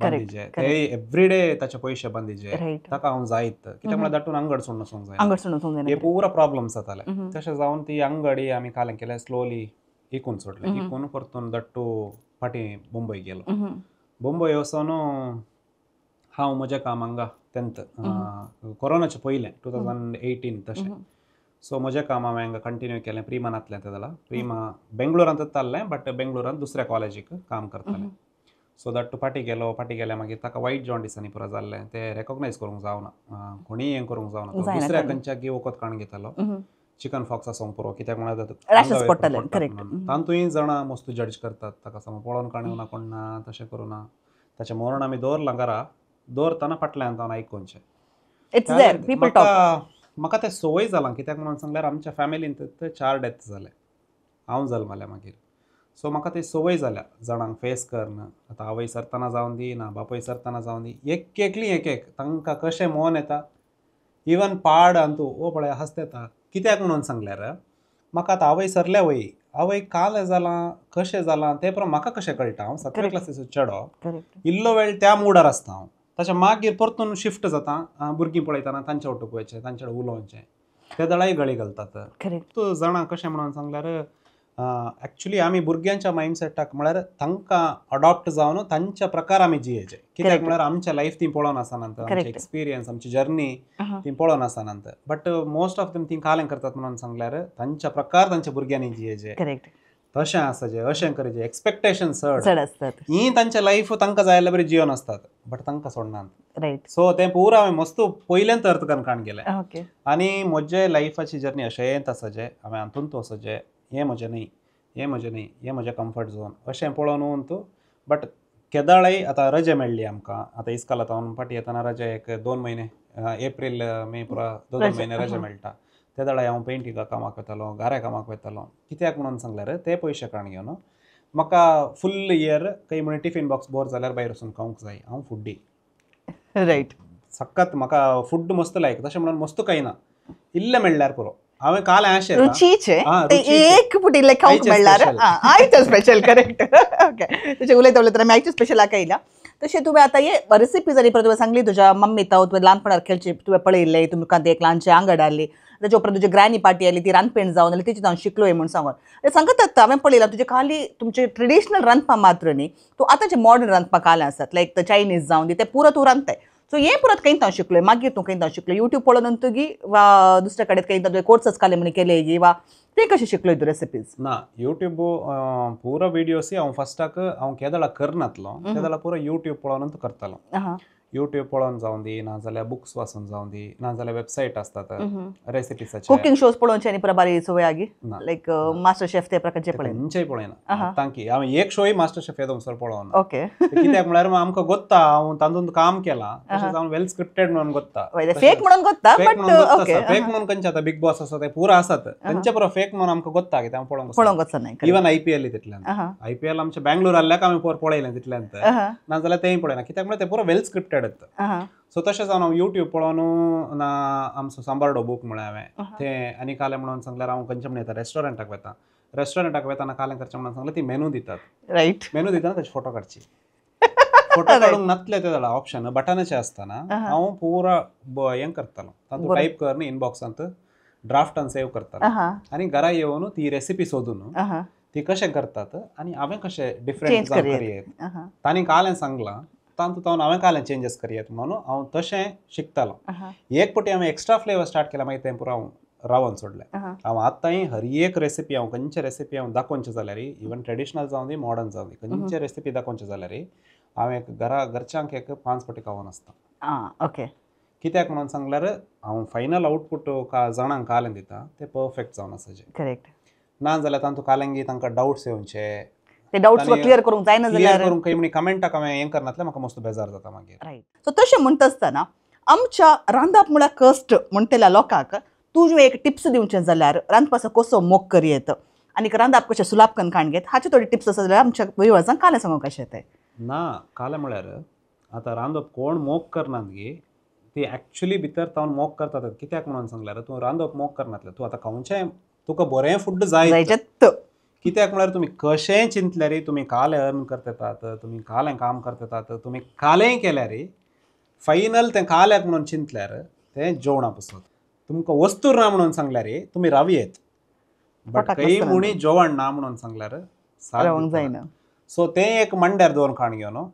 बांदिचे, ते एवरीडे ताचे पयशे बांदिचे, ताका हांव जायत कित्याक म्हळ्यार दाटून अंगड सोडून वचूंक जाय, हे पुरा प्रॉब्लम्स जाताले. तशें जावन ती अंगडी आमी कालें केलें स्लोली इकून सोडलें. इकून परतून दाट्टू फाटीं मुंबय गेलो. मुंबय वचून हांव म्हज्या काम हांगा 10th कोरोनाचे पयलें 2018 तशें. सो म्हजें काम हांवें हांगा कंटिन्यू केलें प्रिमा नातलें तें जाल्यार प्रिमा बेंगलोरांतच चल्लें बट बेंगलोरांत दुसऱ्या कॉलेजीक काम करतालें. सो that तूं फाटीं गेलो फाटीं गेल्या मागीर ताका वायट जॉन्डिसांनी पुरो जाल्लें तें रेकॉग्नायज करूंक जावना कोणीय हें करूंक जावना दुसऱ्या खंयच्या वखद काडून घेतालो चिकन फॉक्स आसूंक पुरो कित्याक म्हणल्यार तातूंय जाणां मस्त जज करतात ताका समज पळोवन काडूं ना कोण ना तशें करूं ना ताचें मरण आमी दवरलां घरा दवरतना फाटल्यान तावन आयकुचें म्हाका तें संवय जालां कित्याक म्हणून सांगल्यार आमच्या फॅमिलींत ते 4 डेथ जाले हांव जल्मल्या मागीर. सो म्हाका ती संवय जाल्या जाणांक फेस करून आतां आवय सरतना जावन दी ना बापूय सरतना जावन दी एक एकली एक एक तांकां कशें मन येता इवन पाड आनी तूं ओ पळय हांसता येता कित्याक म्हणून सांगल्यार म्हाका आतां आवय सरल्या वय आवय काल जालां कशें जालां तें पुरो म्हाका कशें कळटा. हांव 7वे क्लासीचो चेडो इल्लो वेळ त्या मुडार आसता हांव ताच्या मागीर परतून शिफ्ट जाता भुरगीं पळयतना तांच्या वटूक वयचें तांच्या कडेन उलोवचें ते दळाय गळी घालतात. तूं जाणां कशें म्हणून सांगल्यार एक्चुली आमी भुरग्यांच्या मायंडसेटाक म्हळ्यार तांकां अडॉप्ट जावन तांच्या प्रकार आमी जियेचे कित्याक म्हळ्यार आमच्या लायफ ती पळोवन आसनात आमचे एक्सपिरियन्स आमची जर्नी ती पळोवन आसनात बट मोस्ट ऑफ देम ती कालें करतात म्हणून सांगल्यार तांच्या प्रकार तांच्या भुरग्यांनी जियेचे तशें आसा जे अशें करचें एक्सपेक्टेशन चड आसतात ही तांच्या लायफ तांकां जाय जाल्यार बरी जिवन आसतात बट तांकां सोडनात. रायट सो तें पुरो हांवें मस्त पयल्यान अर्थ करून काण गेलें आनी म्हजे लायफाची जर्नी अशेंच आसा जे हांवें हातूंत वचो जे हें म्हजें न्ही हें म्हजें न्ही हें म्हजें कम्फर्ट झोन अशें पळोवन तूं बट केदाळय आतां रजा मेळ्ळी आमकां आतां इस्काला हांव फाटीं येतना रजा एक 2 म्हयने एप्रील मे पुरा 2-2 म्हयने रजा मेळटा ते दळाय हांव पेंटिंगा कामाक वतालो गाऱ्या कामाक वतालो कित्याक म्हणून सांगल्यार ते पयशे काडून घेवन म्हाका फुल इयर खंय म्हण टिफीन बॉक्स बोर जाल्यार भायर वचून खावंक जाय. हांव फुड्डी रायट सक्कत म्हाका फूड मस्त लायक तशें म्हणून मस्त कांय ना इल्लें मेळ्ळ्यार पुरो हांवें काल अशें रुचीचें एक पुटी इल्लें खावंक मेळ्ळ्यार आयचें स्पेशल करेक्ट ओके तुजें उलयता उलयतना आमी आयचें स्पेशल आयकयला. तशें तुवें आतां हे रेसिपी जाली परत तुवें सांगली तुज्या मम्मी ताव तुवें ल्हानपणार खेळची तुवें पळयल्लें तुमकां एक ल्हानशें आंगड आहली ताच्या उपरांत तुजी ग्रॅनी पार्टी आयली ती रांदपेण जावन जाल्यार तिची हांव शिकलोय म्हूण सांगून सांगत आतां हांवें पळयलां तुजे खाली तुमचे ट्रेडिशनल रांदपा मात्र न्ही तूं आतांचे मॉडर्न रांदपा कालें आसात लायक चायनीज जावन दी तें पुरो तूं रांदताय. सो हें परत खंय हांव शिकलोय मागीर तूं खंय हांव शिकलोय युट्यूब पळोवन तुगी वा दुसऱ्या कडेन खंय तुवें कोर्सच काले म्हण केले गी वा तें कशें शिकलोय तूं रेसिपीज? ना युट्यूब पुरो विडियोस हांव फस्टाक हांव केदळा करनातलो तेदळा पुरो युट्यूब पळोवन करतालो. युट्यूब पळोवन जावन दी ना जाल्यार बुक्स वाचून जावन दी ना जाल्यार वेबसायट आसतात रेसिपीसाचे कुकिंग शोज पळोवचे आनी बारी संवय आगी लायक मास्टर शेफ ते प्रकारचे पळय खंयचेय पळयना तांकी हांवें एक शोय मास्टर शेफ येदोसर पळोवना. ओके कित्याक म्हळ्यार आमकां गोत्ता हांव तातूंत काम केलां तशेंच हांव वेल स्क्रिप्टेड म्हणून गोत्ता फेक म्हणून गोत्ता फेक म्हणून खंयचे आतां बिग बॉस आसा ते पुरो आसात खंयचे पुरो फेक म्हणून आमकां गोत्ता कित्याक हांव पळोवंक पळोवंक वचना. इवन IPL तितल्यान IPL आमच्या बँगलोर आहल्याक आमी पोर पळयलें तितल्यान ना जाल्यार तेंय पळयना कित्याक म्हळ्यार ते पुरो वेल स्क्रिप्टेड. सो तशें जावन हांव युट्यूब पळोवन ना आमचो सांबार्डो बूक म्हळ्यार हांवें तें आनी कालें म्हणून सांगल्यार हांव खंयचें म्हण येता रेस्टॉरंटाक वता रेस्टॉरंटाक वतना कालें करचें म्हणून सांगल्यार ती मेनू दितात रायट मेनू दितना ताचे फोटो काडची फोटो काडूंक नातले ते जाल्यार ऑप्शन बटनाचें आसतना हांव पुरा हें करतालो तातूंत टायप करून इनबॉक्सांत ड्राफ्टान सेव करतालो आनी घरा येवन ती रेसिपी सोदून ती कशें करतात आनी हांवें कशें डिफरंट करयेत तांणी कालें सांगलां तातूंत हांवें कालें चेंजीस करयेत म्हणून हांव तशें शिकतालो. एक पटी हांवें एक्स्ट्रा फ्लेवर स्टार्ट केला मागीर तें पुरो हांव रावन सोडलें. हांव आतांय हर एक रेसिपी हांव खंयचे रेसिपी हांव दाखोवचें जाल्यार इवन ट्रेडिशनल जावन दी मॉडर्न जावन दी खंयचे रेसिपी दाखोवचें जाल्यार हांव एक घरा घरच्यांक एक 5 पटी खावन आसता. ओके कित्याक म्हणून सांगल्यार हांव फायनल आउटपूट जाणांक कालें दिता तें परफेक्ट जावन आसा जें करेक्ट ना जाल्यार तांतूं कालेंगी तांकां डावट्स येवचे ते डाउट्स क्लियर करूंक जायना जाल्यार क्लियर करूंक खंय म्हण कमेंटाक हांवें हें करनातलें म्हाका मस्त बेजार जाता मागीर. रायट सो तशें म्हणटा आसतना आमच्या रांदप म्हळ्यार कश्ट म्हणटल्या लोकांक तुजें एक टिप्स दिवचें जाल्यार रांदपाचो कसो मोग करयेत आनी रांदप कशें सुलापकन काण घेत हाचे थोडे टिप्स आसा जाल्यार आमच्या व्युवर्सांक कालें सांगूंक कशें तें? ना कालें म्हळ्यार आतां रांदप कोण मोग करनात गे ती एक्चुली भितर तावन मोग करतात कित्याक म्हणून सांगल्यार तूं रांदप मोग करनातलें तूं आतां खावचें तुका बरें फूड जाय कित्याक म्हळ्यार तुमी कशेंय चिंतल्यार तुमी कालें अर्न करतात तुमी कालें काम करतात तुमी कालेंय केल्यार फायनल तें काल्याक म्हणून चिंतल्यार तें जेवणा पसत तुमकां वस्तू ना म्हणून सांगल्यार तुमी रावयेत बट खंय मुणी जेवण ना म्हणून सांगल्यार रावंक जायना. सो तें एक मांड्यार दवरून खाण घेवन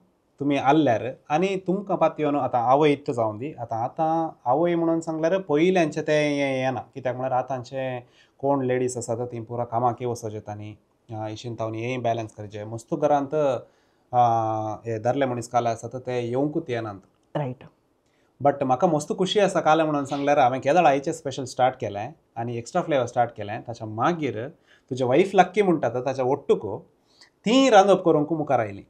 तुमी आल्ल्यार आनी तुमकां पातयोन आतां आवय इतलो जावन दी आतां आतां आवय म्हणून सांगल्यार पयल्यांचें तें हें येना कित्याक म्हळ्यार आतांचे कोण लेडीज आसात ती पुरा कामाकय वचोचे तांणी इशीन तावन हेंय बॅलन्स करचें मस्तू घरांत हे दादले मनीस काले आसात ते येवंकूच येनात रायट बट म्हाका मस्त खुशी आसा काले म्हणून सांगल्यार हांवें केदळ आयचें स्पेशल स्टार्ट केलें आनी एक्स्ट्रा फ्लेवर स्टार्ट केलें ताच्या मागीर तुजे वायफ लक्की म्हणटा ताच्या ओट्टुको ती रांदप करूंक मुखार आयली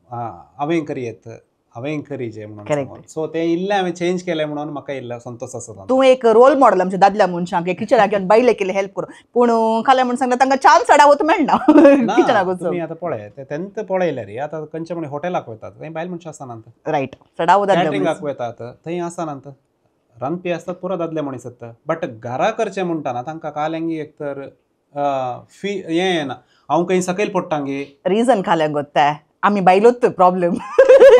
हांवें करयेत हांवें करीजे म्हणून सो तें इल्लें हांवें चेंज केलें म्हणून म्हाका इल्लो संतोश आसा. तूं एक रोल मॉडल आमच्या दादल्या मनशांक किचनाक घेवन बायले केले हेल्प करूं पूण खाल्या म्हणून सांगता तांकां चान्स चडावत मेळना किचनाक. तुमी आतां पळय तेंत पळयल्यार आतां खंयच्या म्हण हॉटेलाक वयतात थंय बायल मनशां आसनात रायट चडावत कॅटरिंगाक वयतात थंय आसनात रांदपी आसतात पुरो दादले मनीस आसता बट घरा करचें म्हणटाना तांकां काल्यांगी एक तर फी हें येना हांव खंय सकयल पडटांगी रिजन खाल्यांक गोत्ता आमी बायलोच प्रॉब्लेम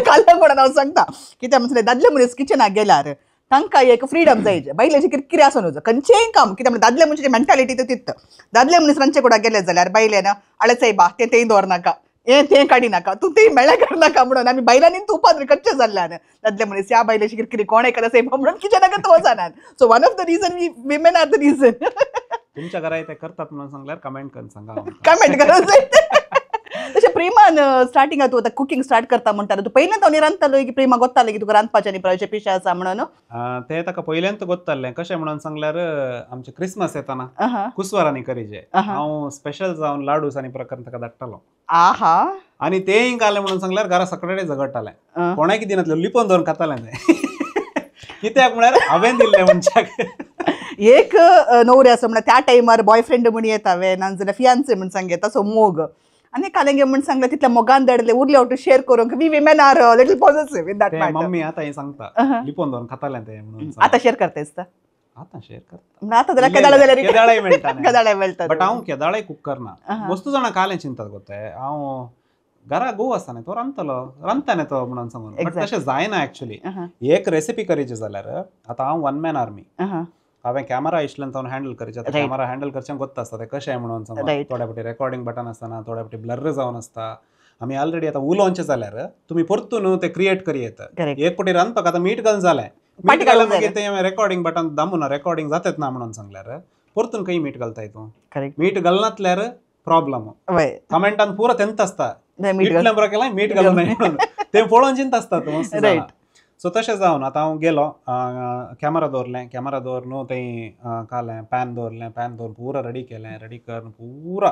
काल्या म्हणून हांव सांगता कित्याक म्हणल्यार दादले मनीस किचनाक गेल्यार तांकां एक फ्रिडम जाय बायलेची किरकिरी आसून वचो खंयचेंय काम कित्याक म्हणल्यार दादले मनशाची मेंटालिटी तर तित दादले मनीस रांदचे कुडाक गेले जाल्यार बायलेन आळे बा तें तें दवरनाका हें तें काडी नाका तूं तें मेळ्ळें करनाका म्हणून आमी बायलांनी तुपान करचें जाल्ल्यान दादले मनीस ह्या बायलेची किरकिरी कोण एकादा सैबा म्हणून किचनाक वचनात. So one of the reason we women are the reason. तुमच्या घरा ते करतात म्हणून सांगल्यार कमेंट करून सांगा. कमेंट करून तशें प्रेमान स्टार्टिंगाक तूं आतां कुकींग स्टार्ट करता म्हणटा तूं पयल्यान हांव रांदतालो की प्रेमा गोत्तालें की तुका रांदपाचें आनी प्रायचे पिशें आसा म्हणून तें ताका पयल्यान गोत्तालें कशें म्हणून सांगल्यार आमचें क्रिसमस येताना कुसवारांनी करीजे हांव स्पेशल जावन लाडूस आनी प्रकार ताका धाडटालो. आहा आनी तेंय घालें म्हणून सांगल्यार घरा सगळे झगडटालें कोणाक दिनातलें लिपोवन दवरून खातालें तें कित्याक म्हळ्यार हांवें दिल्लें मनशाक. एक नवरे आसा म्हणल्यार त्या टायमार बॉयफ्रेंड म्हण येता वे नाजाल्यार फियांसे म्हण सांग येता सो मोग आनी कालेंगे म्हण सांगलें तितल्या मोगान धाडले उरले आवट शेअर करूंक we women are little positive in that matter. Mummy आतां हें सांगता लिपोवन दवरून खातालें तें म्हणून आतां शेअर करता दिसता आतां शेअर करता आतां जाल्यार केदाळे जाल्यार केदाळाय मेळटा केदाळे मेळटा बट हांव केदाळाय कूक करना वस्तू जाणां कालें चिंतात गोते हांव घरा घोव आसता न्ही तो रांदतलो रांदता न्ही तो म्हणून सांगून बट तशें जायना एक्चुली. एक रेसिपी करीची जाल्यार आतां हांव वन मॅन आर्मी हांवें कॅमेरा इशल्यान तावन हँडल करचें आतां कॅमेरा हँडल करचें गोत्ता आसता तें कशें म्हणून सांगून थोड्या फावटी रेकॉर्डिंग बटन आसतना थोड्या फावटी ब्लर जावन आसता आमी ऑलरेडी आतां उलोवचें जाल्यार तुमी परतून तें क्रिएट करी येता एक फावटी रांदपाक आतां मीठ घालून जालें मीठ घालें मागीर तें रेकॉर्डिंग बटन दामून रेकॉर्डिंग जातेच ना म्हणून सांगल्यार परतून खंय मीठ घालताय तूं मीठ घालनातल्यार प्रॉब्लम कमेंटान पुरो तेंत आसता इतलें बरें केलें मीठ घालूं म्हणून तें पळोवन चिंत आसता मस्त. सो तशें जावन आतां हांव गेलो कॅमेरा दवरलें कॅमेरा दवरून थंय कालें पॅन दवरलें पॅन दवरून पुरा रेडी केलें रेडी करून पुरा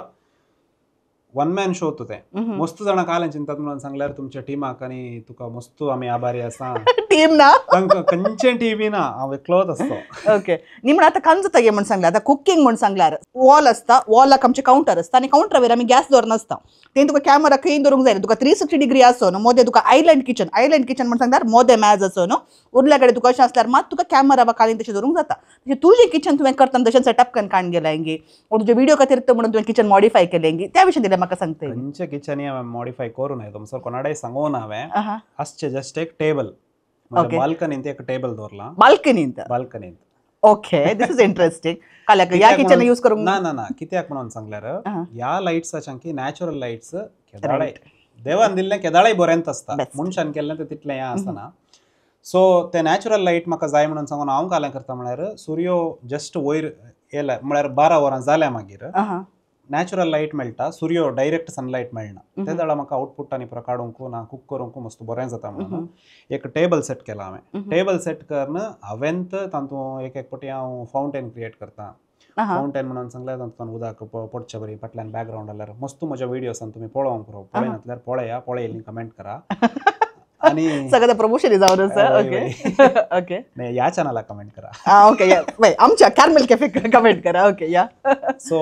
वन मॅन शो तो तें मस्त जाणां कालें चिंतात म्हणून सांगल्यार तुमच्या टिमाक आनी तुका मस्त आमी आभारी आसा. टीम ना तांकां खंयचें टीम ना हांव एकलोच आसतो. ओके न्ही म्हण आतां कांजो तगे म्हण सांगल्यार आतां कुकींग म्हण सांगल्यार वॉल आसता वॉलाक आमचें कावंटर आसता आनी कावंटरा वयर आमी गॅस दवरना आसता तें तुका कॅमेरा खंय दवरूंक जायना तुका 360 डिग्री आसो न्हू मोदें तुका आयलंड किचन आयलंड किचन म्हण सांगल्यार मोदें मॅज आसो न्हू उरल्या कडेन तुका अशें आसल्यार मात तुका कॅमेरा वा कालीन तशें दवरूंक जाता. तशें तुजें किचन तुवें करतना तशें सेटअप करून काण गेलां गे तुजे व्हिडियो खातीर म्हणून तुवें किचन मॉडिफाय केलें गे त्या विशीं दिलें म्हाका सांगता. खंयचें किचन हांवें मॉडिफाय करूं ना तुमचो कोणाकडेन सांगूं ना हांवें आसचें जस्ट एक टेबल बाल्कनींत एक टेबल दवरलां बाल्कनींत बाल्कनींत. Okay this is interesting. काल्याक ह्या किचन यूज करूंक ना ना ना कित्याक म्हणून सांगल्यार ह्या लायट्साच्या नॅचरल लायट्स केदाळाय देवान दिल्लें केदाळाय बरेंच आसता मनशान केल्लें तें तितलें हें आसना. सो ते नॅचरल लायट म्हाका जाय म्हणून सांगून हांव कालें करता म्हळ्यार सुर्यो जस्ट वयर येयल्या म्हळ्यार 12 वरां जाल्या मागीर नॅचरल लायट मेळटा सुर्यो डायरेक्ट सनलायट मेळना ते जाल्यार म्हाका आउटपुट आनी पुरो काडूंक ना कूक करूंक मस्त बरें जाता म्हणून एक टेबल सेट केला हांवें. टेबल सेट करून हांवें तातूंत एक एक फावटी हांव फावंटेन क्रिएट करता. फावंटेन म्हणून सांगल्यार तातूंत उदक पडचें बरी फाटल्यान बॅकग्रावंड जाल्यार मस्त म्हज्या व्हिडियोसान तुमी पळोवंक पुरो पळयनासल्यार पळया पळयली कमेंट करा आनी सगळं प्रमोशन जावन आसा. ओके ओके ह्या चॅनलाक कमेंट करा. ओके आमच्या कॅरमेल कॅफे कमेंट करा. ओके या सो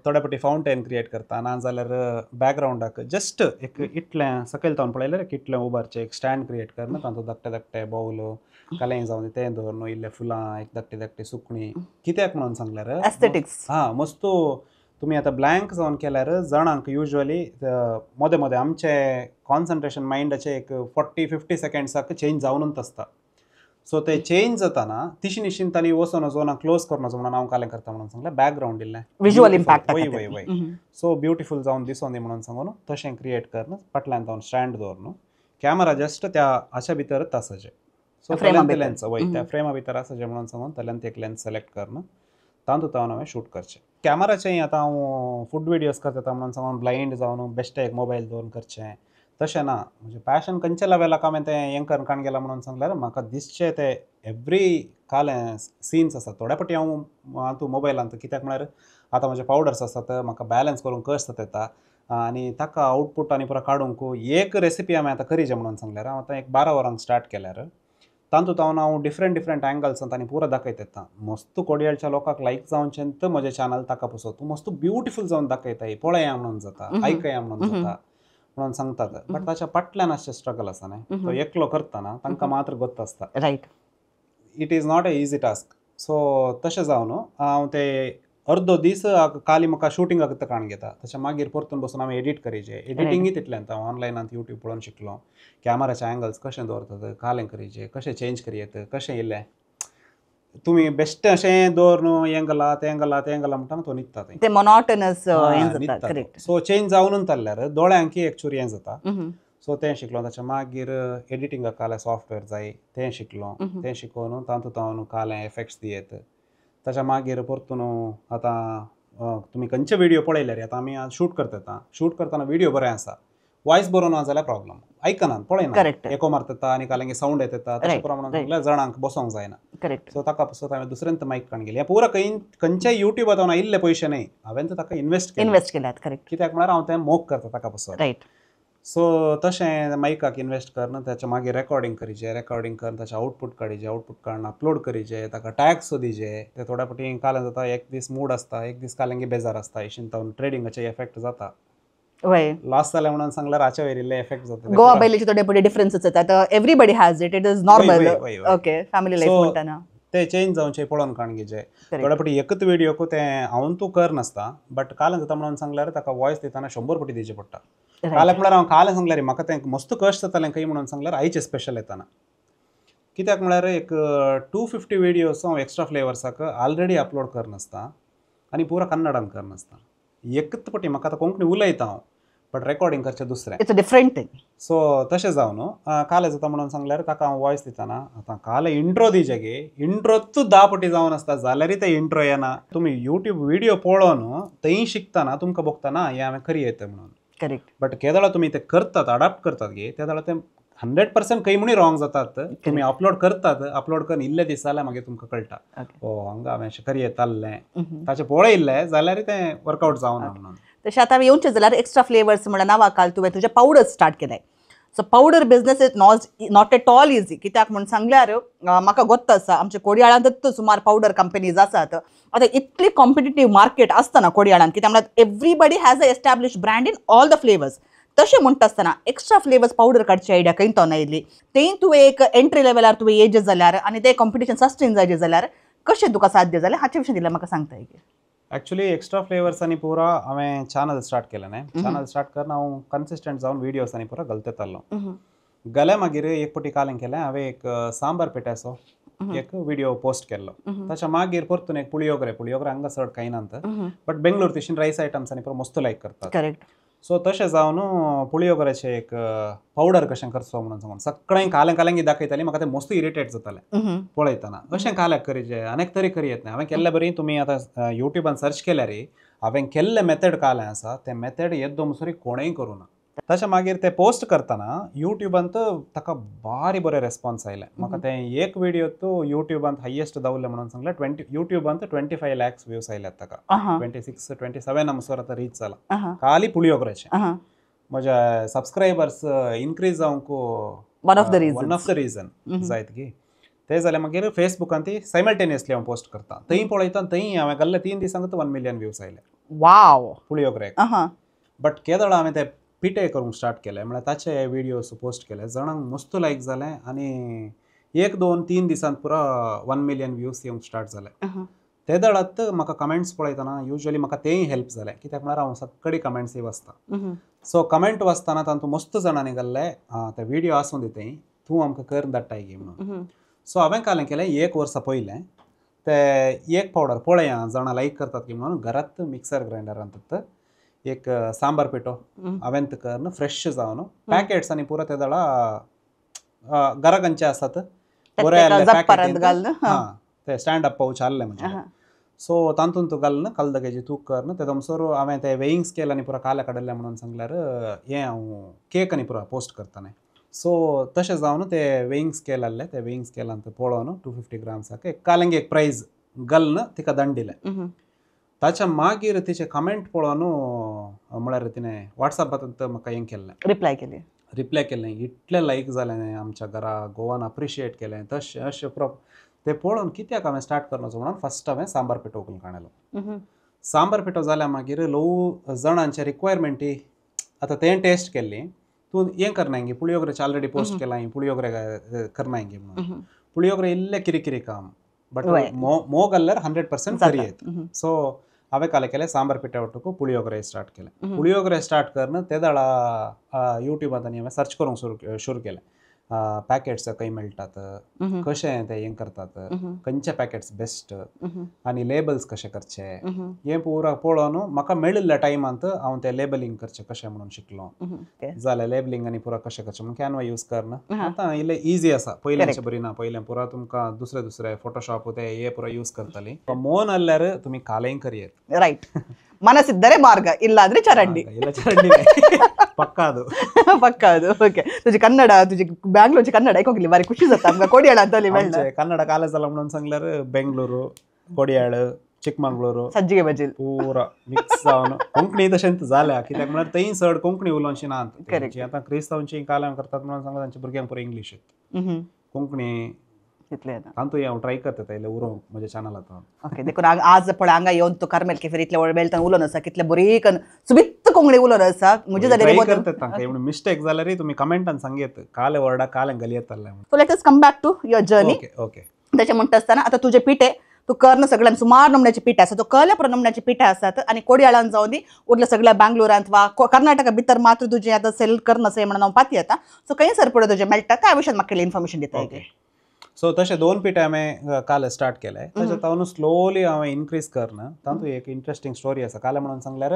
थोड्या फावटी फावंटेन क्रिएट करता ना जाल्यार बॅकग्रावंडाक जस्ट एक इतलें सकयल तावन पळयल्यार एक इतलें उबारचें एक स्टँड क्रिएट करून तातूंत धाकटे धाकटे बावल कालें जावन तें दवरून इल्लें फुलां एक धाकटी धाकटी सुकणीं कित्याक म्हणून सांगल्यार एस्थेटिक्स. हां मस्त तुमी आतां ब्लँक जावन केल्यार जाणांक युजली मोदें मोदें आमचे कॉन्सन्ट्रेशन मायंडाचें एक 40-50 सेकेंड्साक चेंज जावनूच आसता. सो ते चेंज जाताना तिशी निशीन तांणी वचोन वचोन क्लोज करून वचो म्हणून हांव कालें करता म्हणून सांगलें बॅकग्रावंड इल्लें विज्युअल इम्पॅक्ट वय वय वय सो ब्युटिफूल जावन दिसोन दी म्हणून सांगून तशें क्रिएट करून फाटल्यान जावन स्टँड दवरून कॅमेरा जस्ट त्या हाच्या भितरच आसाचे सो तल्यान लेन्स वय त्या फ्रेमा भितर आसाचे म्हणून सांगून तल्यान एक लेन्स सिलेक्ट करून तातूंत हांवें हांवें शूट करचें. कॅमेराचें आतां हांव फूड विडियोज करता म्हणून सांगून ब्लायंड जावन बेश्टें एक मोबायल दवरून करचें तशें ना. म्हणजे पॅशन खंयच्या लेवलाक हांवें तें हें करून काण गेलां म्हणून सांगल्यार म्हाका दिसचें ते एवरी काल सीन्स आसात थोड्या पटी हांव हातूंत मोबायलांत कित्याक म्हळ्यार आतां म्हजे पावडर्स आसात म्हाका बॅलन्स करूंक कश्ट येता आनी ताका आउटपूट आनी पुरो काडूंक एक रेसिपी हांवें आतां करीजे म्हणून सांगल्यार हांव आतां एक 12 वरांक स्टार्ट केल्यार तातूंत हांव डिफरंट डिफरंट एंगल्सान आनी पुरो दाखयत येता. मस्त कोडयाळच्या लोकांक लायक जावचें तर म्हजें चॅनल ताका पसो तूं मस्त ब्युटिफूल जावन दाखयता पळया म्हणून जाता आयकया म्हणून जाता म्हणून सांगतात. बट ताच्या फाटल्यान आसचें स्ट्रगल आसा न्ही तो एकलो करतना तांकां मात्र गोत्त आसता. Right, it is not a easy task. So तशें जावन हांव ते अर्दो दीस काली म्हाका शूटिंगाक काण घेता तशें मागीर परतून बसून हांवें एडिट करीचे. एडिटिंगूय तितल्यान हांव ऑनलायनांत यूट्यूब पळोवन शिकलो कॅमेराचे एंगल्स कशें दवरतात कालें करीचे कशें चेंज करयेत कशें इल्लें तुमी बेश्टें अशें दवर न्हू हें घाला तें घाला तें घाला म्हणटा तो न्हिदता तें मोनोटनस जाता. सो चेंज जावन चल्ल्यार दोळ्यांकी एक्चुअली हें जाता. सो तें शिकलो. ताच्या मागीर एडिटिंगाक कालें सॉफ्टवेअर जाय तें शिकलो. तें शिकोवन तातूंत हांव कालें एफेक्ट्स दियेत. ताच्या मागीर परतून आतां तुमी खंयचे विडियो पळयल्यार आतां आमी शूट करता शूट करतना विडियो बरें आसा वॉयस बरो ना जाल्यार प्रॉब्लम आयकनात पळयना एको मारता आनी कालेंगे सावंड येता तशें प्रमाण म्हणल्यार जाणांक बसोंक जायना. करेक्ट. सो ताका पसत हांवें दुसऱ्यांत मायक काण गेली. पुरा खंयच्याय युट्यूबार हांव आयिल्ले पयशे न्हय हांवें ताका इन्वेस्ट केल्यात. करेक्ट. कित्याक म्हळ्यार हांव तें मोग करता ताका पसत. रायट. सो तशें मायकाक इन्वेस्ट करून ताच्या मागीर रेकॉर्डिंग करीचे रेकॉर्डिंग करून ताचें आउटपूट काडीचे आउटपूट काडून अपलोड करीचे ताका टॅग्स दिचे ते थोड्या फावटी कालें जाता एक दीस मूड आसता एक दीस कालेंगे बेजार आसता अशें तातूंत ट्रेडिंगाचे एफेक्ट जाता. वय लॉस जालें म्हणून सांगल्यार हाचे वयर इल्ले एफेक्ट जाता. गोवा बैलीचे थोडे पडे डिफरन्सीस येतात. Everybody has it, it is normal. Okay, family life म्हणटाना ते चेंज जावचे पळोवन काण घेचे थोड्या फावटी एकच विडियोक तें हांव तूं कर नासता बट कालें जाता म्हणून सांगल्यार ताका वॉयस दितना 100 पटी दिवचें पडटा. काल्याक म्हळ्यार हांव कालें सांगल्यार म्हाका तें मस्त कश्ट जातालें खंय म्हणून सांगल्यार आयचें स्पेशल येतना कित्याक म्हळ्यार एक 250 विडियोज हांव एक्स्ट्रा फ्लेवर्साक ऑलरेडी अपलोड करनासता आनी पुरा कन्नडान करनासता. एकच पटी म्हाका आतां कोंकणी उलयता हांव बट रेकॉर्डिंग करचें दुसरें it's a different thing. So तशें जावन कालें जाता म्हणून सांगल्यार ताका हांव वॉयस दितना आतां कालें इंट्रो दिवचें गे इंट्रोच 10 पटी जावन आसता जाल्यारय तें इंट्रो येना. तुमी यूट्यूब विडियो पळोवन थंय शिकतना तुमकां भोगतना हें हांवें खरी येता म्हणून. करेक्ट. बट केदळा तुमी ते करतात अडाप्ट करतात गे तेदळा ते 100% खंय म्हणून रॉंग जातात. तुमी अपलोड करतात अपलोड करून इल्ले दीस जाल्यार मागीर तुमकां कळटा ओ हांगा हांवें अशें खरी येतालें ताचें पळयल्लें जाल्यार तें वर्कआवट जावना म्हणून. तशें आतां येवचें जाल्यार एक्स्ट्रा फ्लेवर्स म्हणल्यार नांवा काल तुवें तुजें पावडर स्टार्ट केलें. So powder business is not at all easy. कित्याक म्हूण सांगल्यार म्हाका गोत्त आसा आमच्या कोडयाळांतच सुमार पावडर कंपनीज आसात. आतां इतली कॉम्पिटिटीव मार्केट आसतना कोडयाळांत कित्याक म्हळ्यार everybody has a establish brand in all the flavours. तशें म्हणटा आसतना एक्स्ट्रा फ्लेवर्स पावडर काडची आयडिया खंय तो आयली तें तुवें एक एंट्री लेवलार तुवें येयजें जाल्यार आनी तें कॉम्पिटिशन सस्टेन जायजें जाल्यार कशें तुका साध्य जालें हाचे विशीं दिल्यार म्हाका सांगता. एक्चुअली एक्स्ट्रा फ्लेवर्स आनी पुरा हांवें चॅनल स्टार्ट केलें न्ही चॅनल स्टार्ट करून हांव कन्सिस्टंट जावन विडियोज आनी पुरा घालता येतालो. गेले मागीर एक पटी कालें केलें हांवें एक सांबार पेट्याचो एक विडियो पोस्ट केल्लो. ताच्या मागीर परतून एक पुळयोगरे पुळयोगरे हांगा चड कांय नात बट बेंगलोर तशीन रायस आयटम्स आनी पुरो मस्त लायक करतात. करेक्ट. सो तशें जावन पुळयोगऱ्याचें एक पावडर कशें करचो म्हणून सांगून सगळें कालें कालेंगी दाखयताली म्हाका तें मस्त इरिटेट जातालें पळयतना अशें काल्याक करीचें अनेक तरी करी येत न्ही. हांवें केल्ले बरी तुमी आतां युट्यूबान सर्च केल्यार हांवें केल्लें मेथड कालें आसा तें मेथड येद्दो सरी कोणेंय करूं ना. तशें मागीर ते पोस्ट करतना युट्यूबांत ताका भारी बरें रेस्पॉन्स आयलें म्हाका तें एक विडियो तूं युट्यूबांत हायेस्ट धांवलें म्हणून सांगलें युट्यूबांत 25 lakhs views आयल्यात ताका 26 27 आमसर आतां रीच जाला खाली पुळयोगऱ्याचें. म्हज्या सबस्क्रायबर्स इनक्रीज जावंक one of the reason जायत गी. ते जाल्यार मागीर फेसबुकान ती सायमल्टेनियसली हांव पोस्ट करता थंय पळयता थंय हांवें घाल्ले 3 दिसांक 1 मिलियन व्यूज आयले. वाव पुळयोगऱ्याक. बट केदळा हांवें ते पिठे करूंक स्टार्ट केलें म्हळ्यार ताचे विडियोज पोस्ट केले जाणांक मस्त लायक जालें आनी 1 2 3 दिसांत पुरा 1 मिलियन व्यूज येवंक स्टार्ट जाले. ते दळात म्हाका कमेंट्स पळयतना युजली म्हाका तेंय हेल्प जालें कित्याक म्हळ्यार हांव सगळी कमेंट्स वाचता. सो कमेंट वाचतना तातूंत मस्त जाणांनी घाल्ले ते विडियो आसूं दी थंय तूं आमकां करून धाडटाय गे म्हणून. सो हांवें कालें केलें 1 वर्सा पयलें ते एक पावडर पळया जाणां लायक करतात की म्हणून घरात मिक्सर ग्रायंडरांत एक सांबार पिठो हांवें करून फ्रेश जावन पॅकेट्स आनी पुरो ते दळा घरा खंयचे आसात बरे हां ते स्टँड अप पावच आहले म्हणजे सो तातूंत घालून कलद केजी तूक करून ते दमसर हांवें ते वेईंग स्केल आनी पुरो काल्या काडिल्लें म्हणून सांगल्यार हें हांव केक आनी पुरो पोस्ट करतालें. सो तशें जावन ते वेईंग स्केल आहले ते वेईंग स्केलांत पळोवन 250 ग्राम्साक एक कालंगी एक प्रायज घालून तिका दंड दिलें. ताच्या मागीर तिचे कमेंट पळोवन म्हळ्यार तिणें वॉट्सॅपांत म्हाका हें केल्लें, रिप्लाय केलें, रिप्लाय केलें, इतलें लायक जालें आमच्या घरा गोवान अप्रिशिएट केलें तशें अशें प्रोप ते पळोवन कित्याक हांवें स्टार्ट करपाचो म्हणून फस्ट हांवें सांबार पिठो उकलून काडलो. सांबार पिठो जाल्या मागीर ल्हवू जाणांचे रिक्वायरमेंटी आतां तें टेस्ट केल्ली तूं हें करनाय पुळयोगरेचे ऑलरेडी पोस्ट केलां पुळयोगरे करनाय म्हणून पुळयोगरे इल्लें किरिकिरी काम बट मोग आल्यार 100% खरी येत. सो हांवें काले केलें सांबार पिठ्या वटूक पुळयोगरे स्टार्ट केलें. पुळयोगरे स्टार्ट करून ते दळा युट्यूबांत आनी हांवें सर्च करूंक सुरू केलें पॅकेट्स खंय मेळटात, कशें ते हें करतात, खंयचे पॅकेट्स बेस्ट आनी लेबल्स कशे करचे हें पुरा पळोवन म्हाका मेळिल्ल्या टायमांत हांव ते लेबलिंग करचें कशें म्हणून शिकलो. जालें लेबलिंग आनी पुरा कशें करचें म्हणून कॅनवा यूज करून आतां इल्लें इजी आसा, पयलींचें बरी ना. पयलें पुरा तुमकां दुसरे दुसरे फोटोशॉप ते हे पुरा यूज करताली. मोन आल्यार तुमी कालें करयेत. ರೈಟ್, ಮನಸ್ಸಿದ್ದರೆ ಮಾರ್ಗ, ಇಲ್ಲಾಂದ್ರೆ ಚರಂಡಿ. ಇಲ್ಲ ಚರಂಡಿ ಪಕ್ಕಾ, ಅದು ಪಕ್ಕಾ ಅದು. ಓಕೆ, तुझी ಕನ್ನಡ तुझी ಬ್ಯಾಂಗ್ಳೂರ್ची ಕನ್ನಡ ऐकूंक ಬಾರಿ ಖುಷಿ जाता आमकां. कोडियाळ ಅಂತಲ್ಲಿ मेळ्ळा ಕನ್ನಡ ಕಾಲೇಜ್ ಅಲ್ಲ म्हणून सांगल्यार ಬೆಂಗಳೂರು, कोडियाळ, चिकमंगळूर, सज्जिगे बजील पूरा मिक्स जावन कोंकणी तशेंच जाल्या. कित्याक म्हळ्यार थंय चड कोंकणी उलोवची ना. आतां क्रिस्तांवची काल्यां करतात म्हणून सांगता तांच्या भुरग्यांक पुरो इंग्लीश येता, कोंकणी तांतू हांव ट्राय करता इल्लें उरोवंक म्हज्या चॅनलांत. ओके, देखून आज पळय हांगा येवन तूं कार्मेल केफेर इतले व्हड वेळ उलोवन आसा, कितले बरी सुबीत कोंकणी उलोवन आसा. म्हजे जाल्यार करतात तांकां मिस्टेक जाल्यार तुमी कमेंटान सांगयत काले वर्डा काले गलयतले. So let us come back to your journey. Okay, तशें म्हणटा आसतना आतां तुजे पिठे तूं कर्ण सगळ्यान सुमार नमण्याचे पिठे आसा, तो कळ्या पुरो नमण्याचे पिठे आसात आनी कोडियाळान जावन दी उरले सगळ्या बँगलोरांत वा कर्नाटका भितर मात्र तुजें आतां सेल कर्ण आसा म्हणून हांव पाती येता. सो खंय सर पळय तुजें मेळटा त्या विशयान म्हाका इन्फॉर्मेशन दिता. सो तशें दोन पिठे हांवें काल स्टार्ट केले. तशें तातूंत स्लोली हांवें इन्क्रीज करून तातूंत एक इंट्रस्टींग स्टोरी आसा. काल म्हणून सांगल्यार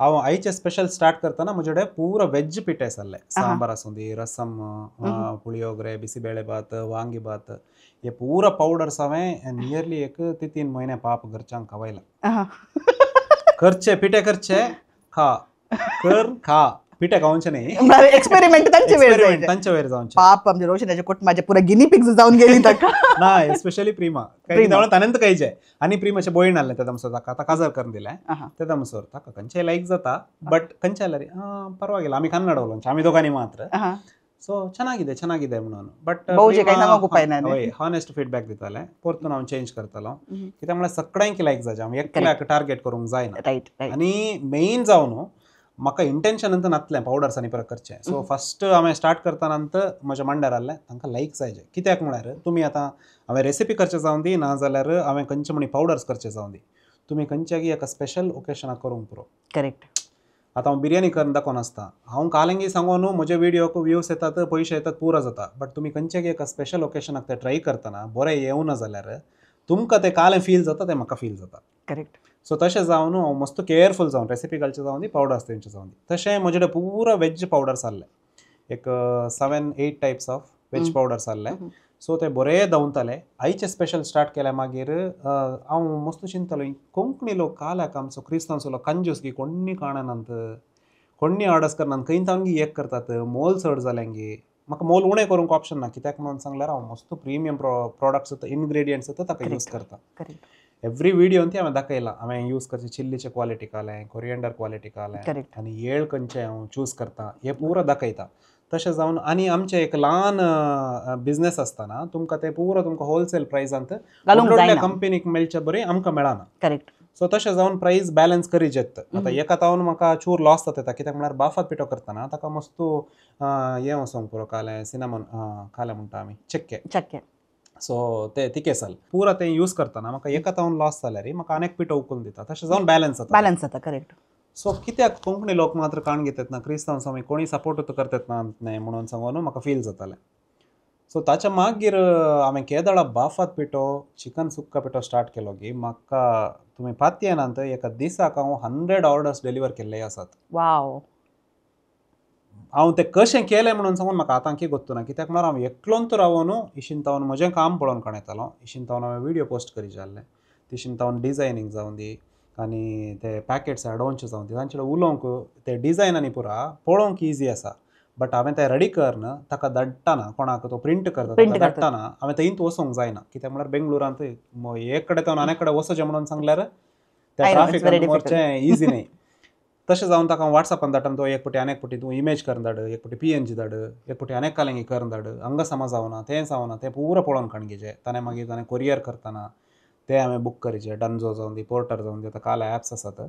हांव आयचे स्पेशल स्टार्ट करतना म्हजे कडेन पुरो वेज पिठे आसले. सांबार आसूं दी, रसम, पुळयोगरे, बिसीबेळे भात, वांगी भात, हे पुरो पावडर्स हांवें नियरली एक 3 म्हयने पाप घरच्यांक खवायला. करचे पिठे करचे खा कर खा पिठे खावचे न्ही, एक्सपेरिमेंट तांचे तांचे वयर जावचे. पाप आमचे रोशनाचे कुटुंबाचे पुरा गिनी पिग्स जावन गेली ताका. ना एस्पेशली प्रिमा ताणें खायचे आनी प्रिमाचे बोयण आहलें ते दमसर ताका आतां काजार करून दिलें ते दमसर ताका खंयचे लायक जाता बट खंयचे जाल्यार परवागिಲ್ಲ आमी कन्नड उलोवचे आमी दोगांनी मात्र. सो ಚೆನ್ನಾಗಿದೆ ಚೆನ್ನಾಗಿದೆ म्हणून बट हॉनेस्ट फिडबॅक दिताले. परतून हांव चेंज करतालो कित्याक म्हळ्यार सगळ्यांक लायक जायचे, हांव एकल्याक टार्गेट करूंक जायना. आनी मेन जावन म्हाका इंटेन्शन अंत नातलें पावडर्स आनी परत करचें. सो फस्ट हांवें स्टार्ट करतना अंत म्हज्या मांडार आहलें तांकां लायक जायचें. कित्याक म्हळ्यार तुमी आतां हांवें रेसिपी करचें जावन दी ना जाल्यार हांवें खंयचे म्हणी पावडर्स करचे जावन दी, तुमी खंयच्यागी एका स्पेशल ओकेशनाक करूंक पुरो. करेक्ट. आतां हांव बिरयानी करून दाखोवन आसता, हांव कालंगी सांगून न्हू म्हजे व्हिडियोक व्यूज येतात, पयशे येतात, पुरो जाता. बट तुमी खंयच्यागी एका स्पेशल ओकेशनाक ते ट्राय करतना बरें येवना जाल्यार तुमकां तें कालें फील जाता, तें म्हाका फील जाता. करेक्ट. सो तशें जावन हांव मस्त केअरफूल जावन रेसिपी घालचे जावन दी, पावडर्स दिवचे जावन दी. तशें म्हजे कडेन पुरो वेज पावडर्स आहले, एक 7-8 टायप्स ऑफ वेज पावडर्स आहले. सो ते बरे धांवताले. आयचे स्पेशल स्टार्ट केल्या मागीर हांव मस्त चिंततालो कोंकणी लोक काल्याक आमचो क्रिस्तांवचो लोक कंजूस की कोण्णी काणनात, कोण्णी ऑर्डर्स करनात, खंय तांगी एक करतात, मोल चड जाल्यां. म्हाका मोल उणें करूंक ऑप्शन ना, कित्याक म्हणून सांगल्यार हांव मस्त प्रिमियम प्रोडक्ट्स इनग्रेडियंट्स ताका यूज करता. एवरी व्हिडियोन ती हांवें दाखयला हांवें यूज करचे चिल्लीचे क्वालिटी कालें, कोरियंडर क्वालिटी कालें आनी येळ खंयचे हांव चूज करता हें पुरो दाखयता. तशें जावन आनी आमचें एक ल्हान बिजनेस आसतना तुमकां तें पुरो तुमकां होलसेल प्रायजांत व्हडल्या कंपनीक मेळचे बरें आमकां मेळना. करेक्ट. सो तशें जावन प्रायस बॅलन्स करीत येता. आतां एका तावन म्हाका चूर लॉस जाता, कित्याक म्हळ्यार बाफात पिठो करतना ताका मस्त हें वचोंक पुरो कालें, सिनामन कालें म्हणटा आमी, चक्के चक्के. सो ते तिके साल पुरा ते यूज करतना म्हाका एका तावन लॉस जाल्यार म्हाका अनेक पिठो उकलून दिता, तशें जावन बॅलन्स जाता. बॅलन्स जाता. करेक्ट. सो कित्याक कोंकणी लोक मात्र काण घेतात ना, क्रिस्तांव स्वामी कोणी सपोर्ट करतात ना न्हय म्हणून सांगून म्हाका फील जातालें. सो ताच्या मागीर हांवें केदळा बाफात पिठो, चिकन सुक्का पिठो स्टार्ट केलो की म्हाका तुमी पातयेनात एका दिसाक हांव 100 ऑर्डर्स डिलिव्हर केल्ले आसात. वाव. हांव तें कशें केलें म्हणून सांगून म्हाका आतां की गोत्तू ना, कित्याक म्हळ्यार हांव एकलोन तर रावून इशीन तावन म्हजें काम पळोवन काडयतालो, इशीन तावन हांवें व्हिडियो पोस्ट करी जाल्लें, तिशीन तावन डिजायनींग जावन दी आनी ते पॅकेट्स हाडोवचे जावन दी, तांचे उलोवंक ते डिजायन आनी पुरा पळोवंक इजी आसा, बट हांवें तें रेडी करन ताका धाडटना कोणाक तो प्रिंट करता धाडटना हांवें थंयच वचूंक जायना, कित्याक म्हळ्यार बेंगळुरांत एक कडेन तावन आनी कडेन वचचें म्हणून सांगल्यार त्या ट्राफिकान मोरचें इजी न्ही. तशें जावन ताका हांव वॉट्सॅपान धाडटा, तो एक पटी आनी एक पटी तूं इमेज करून धाड, एक पटी PNG धाड, एक पटी आनी कालेंगी करून धाड, हांगा समा जावना तें जावना तें पुरो पळोवन काण घेवचें. ताणें मागीर ताणें कोरियर करतना तें हांवें बूक करचें, डन्झो जावन दी, पोर्टर जावन दी, आतां काल एप्स आसात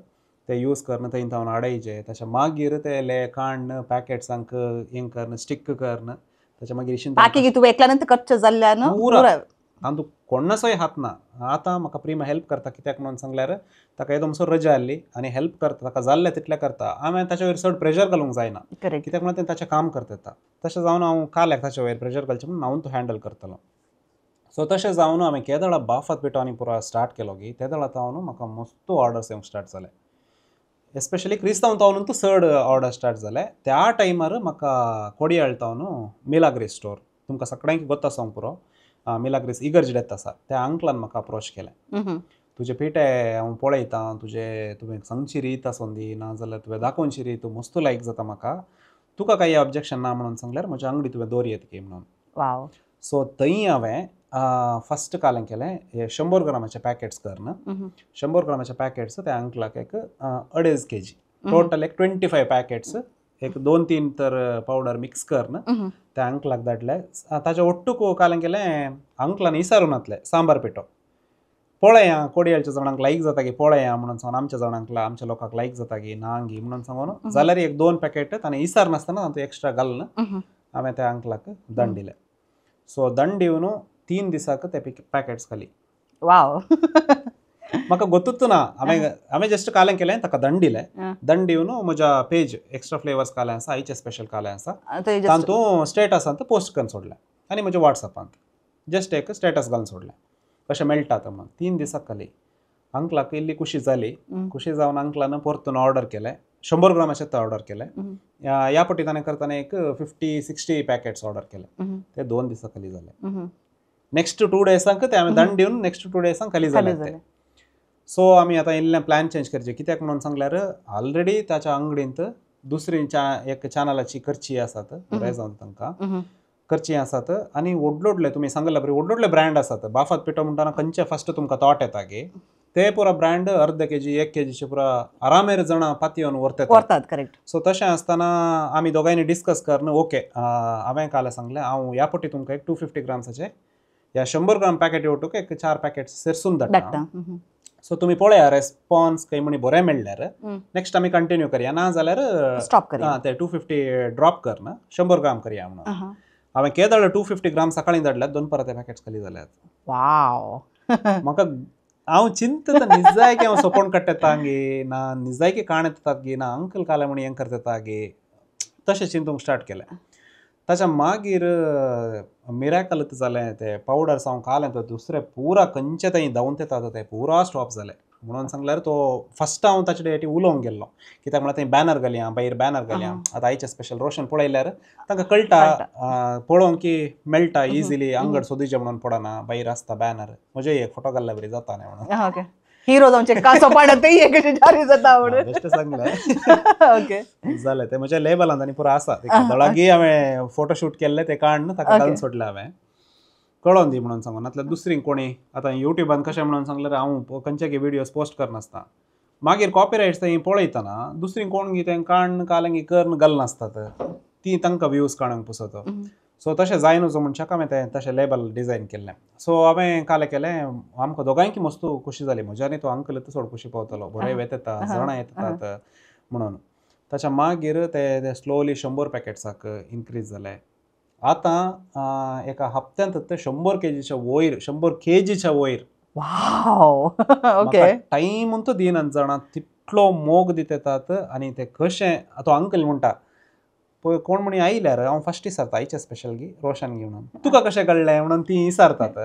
ते यूज करून थंय तावन हाडयचे, ताच्या मागीर ते ले काडन पॅकेट्सांक हें करून स्टीक करून ताच्या मागीर बाकी तुवें एकल्यान करचें जाल्ल्यान पुरा तातूंत कोणाचोय हात ना. आतां म्हाका प्रिमा हेल्प करता, कित्याक म्हणून सांगल्यार ताका एकदम रजा आसली आनी हेल्प करता, ताका जाल्लें तितलें करता. हांवें ताच्या वयर चड प्रेशर घालूंक जायना, कित्याक म्हणल्यार तें ताचें काम करता येता. तशें जावन हांव काल्याक ताच्या वयर प्रेशर घालचें म्हणून हांव तो हँडल करतलो. सो तशें जावन हांवें केदळा बाफत पिठो आनी पुरा स्टार्ट केलो की तेदळा तावन म्हाका मस्त ऑर्डर्स येवंक स्टार्ट जाले. एस्पेशली क्रिस्तांव तावन तूं चड ऑर्डर स्टार्ट जाले. त्या टायमार म्हाका कोडियाळ तावन मिलाग्रीस स्टोर, तुमकां सगळ्यांक गोत्ता आसूंक पुरो, मिलाग्रीस इगर्ज डेत आसा, त्या अंकलान म्हाका अप्रोच केलें, तुजे पिठे हांव पळयतां, तुजे तुवें सांगची रीत आसून दी ना जाल्यार तुवें दाखोवची रीत मस्त लायक जाता म्हाका, तुका कांय ऑब्जेक्शन ना म्हणून सांगल्यार म्हज्या अंगडी तुवें दोरी येत की म्हणून. वाव. सो थंय हांवें फस्ट कालें केलें 100 ग्रामाचे पॅकेट्स करन, 100 ग्रामाचे पॅकेट्स त्या अंकलाक एक 2.5 kg total एक 25 पॅकेट्स एक 2-3 तर पावडर मिक्स करन त्या अंकलाक धाडले. ताच्या ಒಟ್ಟುಕು कालें केलें अंकलान इसारून घातलें सांबार पिठो, पळया कोडियाळच्या जाणांक लायक जाता की पळया म्हणून सांगून, आमच्या जाणांक आमच्या लोकांक लायक जाता की ना गी म्हणून सांगून, जाल्यार एक 2 पॅकेट ताणें इसार नासतना तातूंत एक्स्ट्रा घालून हांवें त्या अंकलाक दंड दिलें. सो दंड दिवन 3 दिसाक ते पॅकेट्स खाली. वाव. म्हाका गोत्तूच ना, हांवें जस्ट कालें केलें ताका दंड दिलें, दंड दिवन म्हज्या पेज एक्स्ट्रा फ्लेवर्स कालें आसा, आयचें स्पेशल कालें आसा, तातूंत स्टेटसांत पोस्ट करून सोडलें आनी म्हज्या वॉट्सॅपांत जस्ट एक स्टेटस घालून सोडलें कशें मेळटा आतां म्हणून. 3 दिसाक खाली अंकलाक इल्ली खुशी जाली. खुशी जावन अंकलान परतून ऑर्डर केलें, 100 ग्रामाचें ऑर्डर केलें. ह्या पटी ताणें करतना एक 50-60 पॅकेट्स ऑर्डर केले, ते 2 दिसां खाली जाले. नेक्स्ट 2 डेजांक ते हांवें दंड दिवन नेक्स्ट 2 डेजांक खाली जाले ते. सो आमी आतां इल्लें प्लॅन चेंज करचें, कित्याक म्हणून सांगल्यार ऑलरेडी ताच्या अंगडींत दुसरी एक चॅनलाची करची आसात, बरें जावन तांकां करची आसात आनी व्हडले तुमी सांगला बरें व्हडले ब्रँड आसात. बाफत पिठो म्हणटना खंयचे फस्ट तुमकां थॉट येता की ते पुरा ब्रँड अर्द केजी 1 केजीचे पुरा आरामेर जाणां पातयेवन व्हरतात. करेक्ट. सो तशें आसतना आमी दोगांयनी डिस्कस करून ओके हांवें काल सांगलें हांव ह्या पटी तुमकां एक 250 ग्राम्साचे ह्या 100 ग्राम पॅकेट वटूक एक 4 पॅकेट्स सेरसून धाडटा. सो तुमी पळया रेस्पॉन्स खंय म्हणी बरें मेळ्ळ्यार नेक्स्ट आमी कंटिन्यू करया, ना जाल्यार स्टॉप करया, ते 250 ड्रॉप करना 100 ग्राम करया म्हणून. हांवें केदळ 250 ग्राम सकाळीं धाडल्यात, 2 परत पॅकेट्स खाली जाल्यात. वाव. म्हाका हांव चिंतता निजायकी हांव सोपोण काडटा गे ना, निजायकी काण येतात गे ना, अंकल काले म्हण हें करता गे, तशें चिंतूंक स्टार्ट केलें. ताच्या मागीर मिराकल जालें, ते पावडर्स हांव खालें तो दुसरे पुरा खंयचे थंय धांवून येता ते पुरा स्टॉप जाले. म्हणून सांगल्यार तो फस्ट हांव ताचे कडेन उलोवंक गेल्लो, कित्याक म्हळ्यार थंय बॅनर घालया, भायर बॅनर घालया. आतां आयचें स्पेशल रोशन पळयल्यार तांकां कळटा पळोवंक की मेळटा इजिली, अंगड सोदीचें म्हणून पडना, भायर आसता बॅनर, म्हजे एक फोटो घाल्ल्या बरी जाता न्ही म्हणून. हिरो जावचे कासो पाडत तेय एक जारी जाता म्हणून बेश्टें सांगलें. ओके जालें तें म्हज्या लेबलांत आनी पुरो आसा. दळागी हांवें फोटोशूट केल्लें तें काडून ताका घालून सोडलें हांवें, कळोन दी म्हणून सांगून. नातल्यार दुसरी कोणी आतां युट्यूबान कशें म्हणून सांगल्यार हांव खंयचे व्हिडियोज पोस्ट करनासता, मागीर कॉपीरायट्स थंय पळयतना दुसरी कोण गी तें काडून कालें करून घालनासतात, ती तांकां व्यूज काडूंक पुसत. सो तशें जायना मनशाक हांवें तें तशें लेबल डिजायन केल्लें. सो हांवें कालें केलें, आमकां दोगांयकी मस्त खुशी जाली, म्हज्या आनी तो अंकल चड खुशी पावतलो, बरें वेता जाणां येतात म्हणून. ताच्या मागीर ते स्लोली 100 पॅकेट्साक इन्क्रीज जाले. आतां एका हप्त्यांत ते 100 केजीच्या वयर, 100 केजीच्या वयर. वाव. ओके. टायम तो दिना जाणा, तितलो मोग दितात. आनी ते कशें तो अंकल म्हणटा, पळय कोण म्हणी आयल्यार हांव फस्ट विचारता आयचे स्पेशल गी रोशन गी म्हणून तुका कशें कळ्ळें म्हणून ती विचारतात.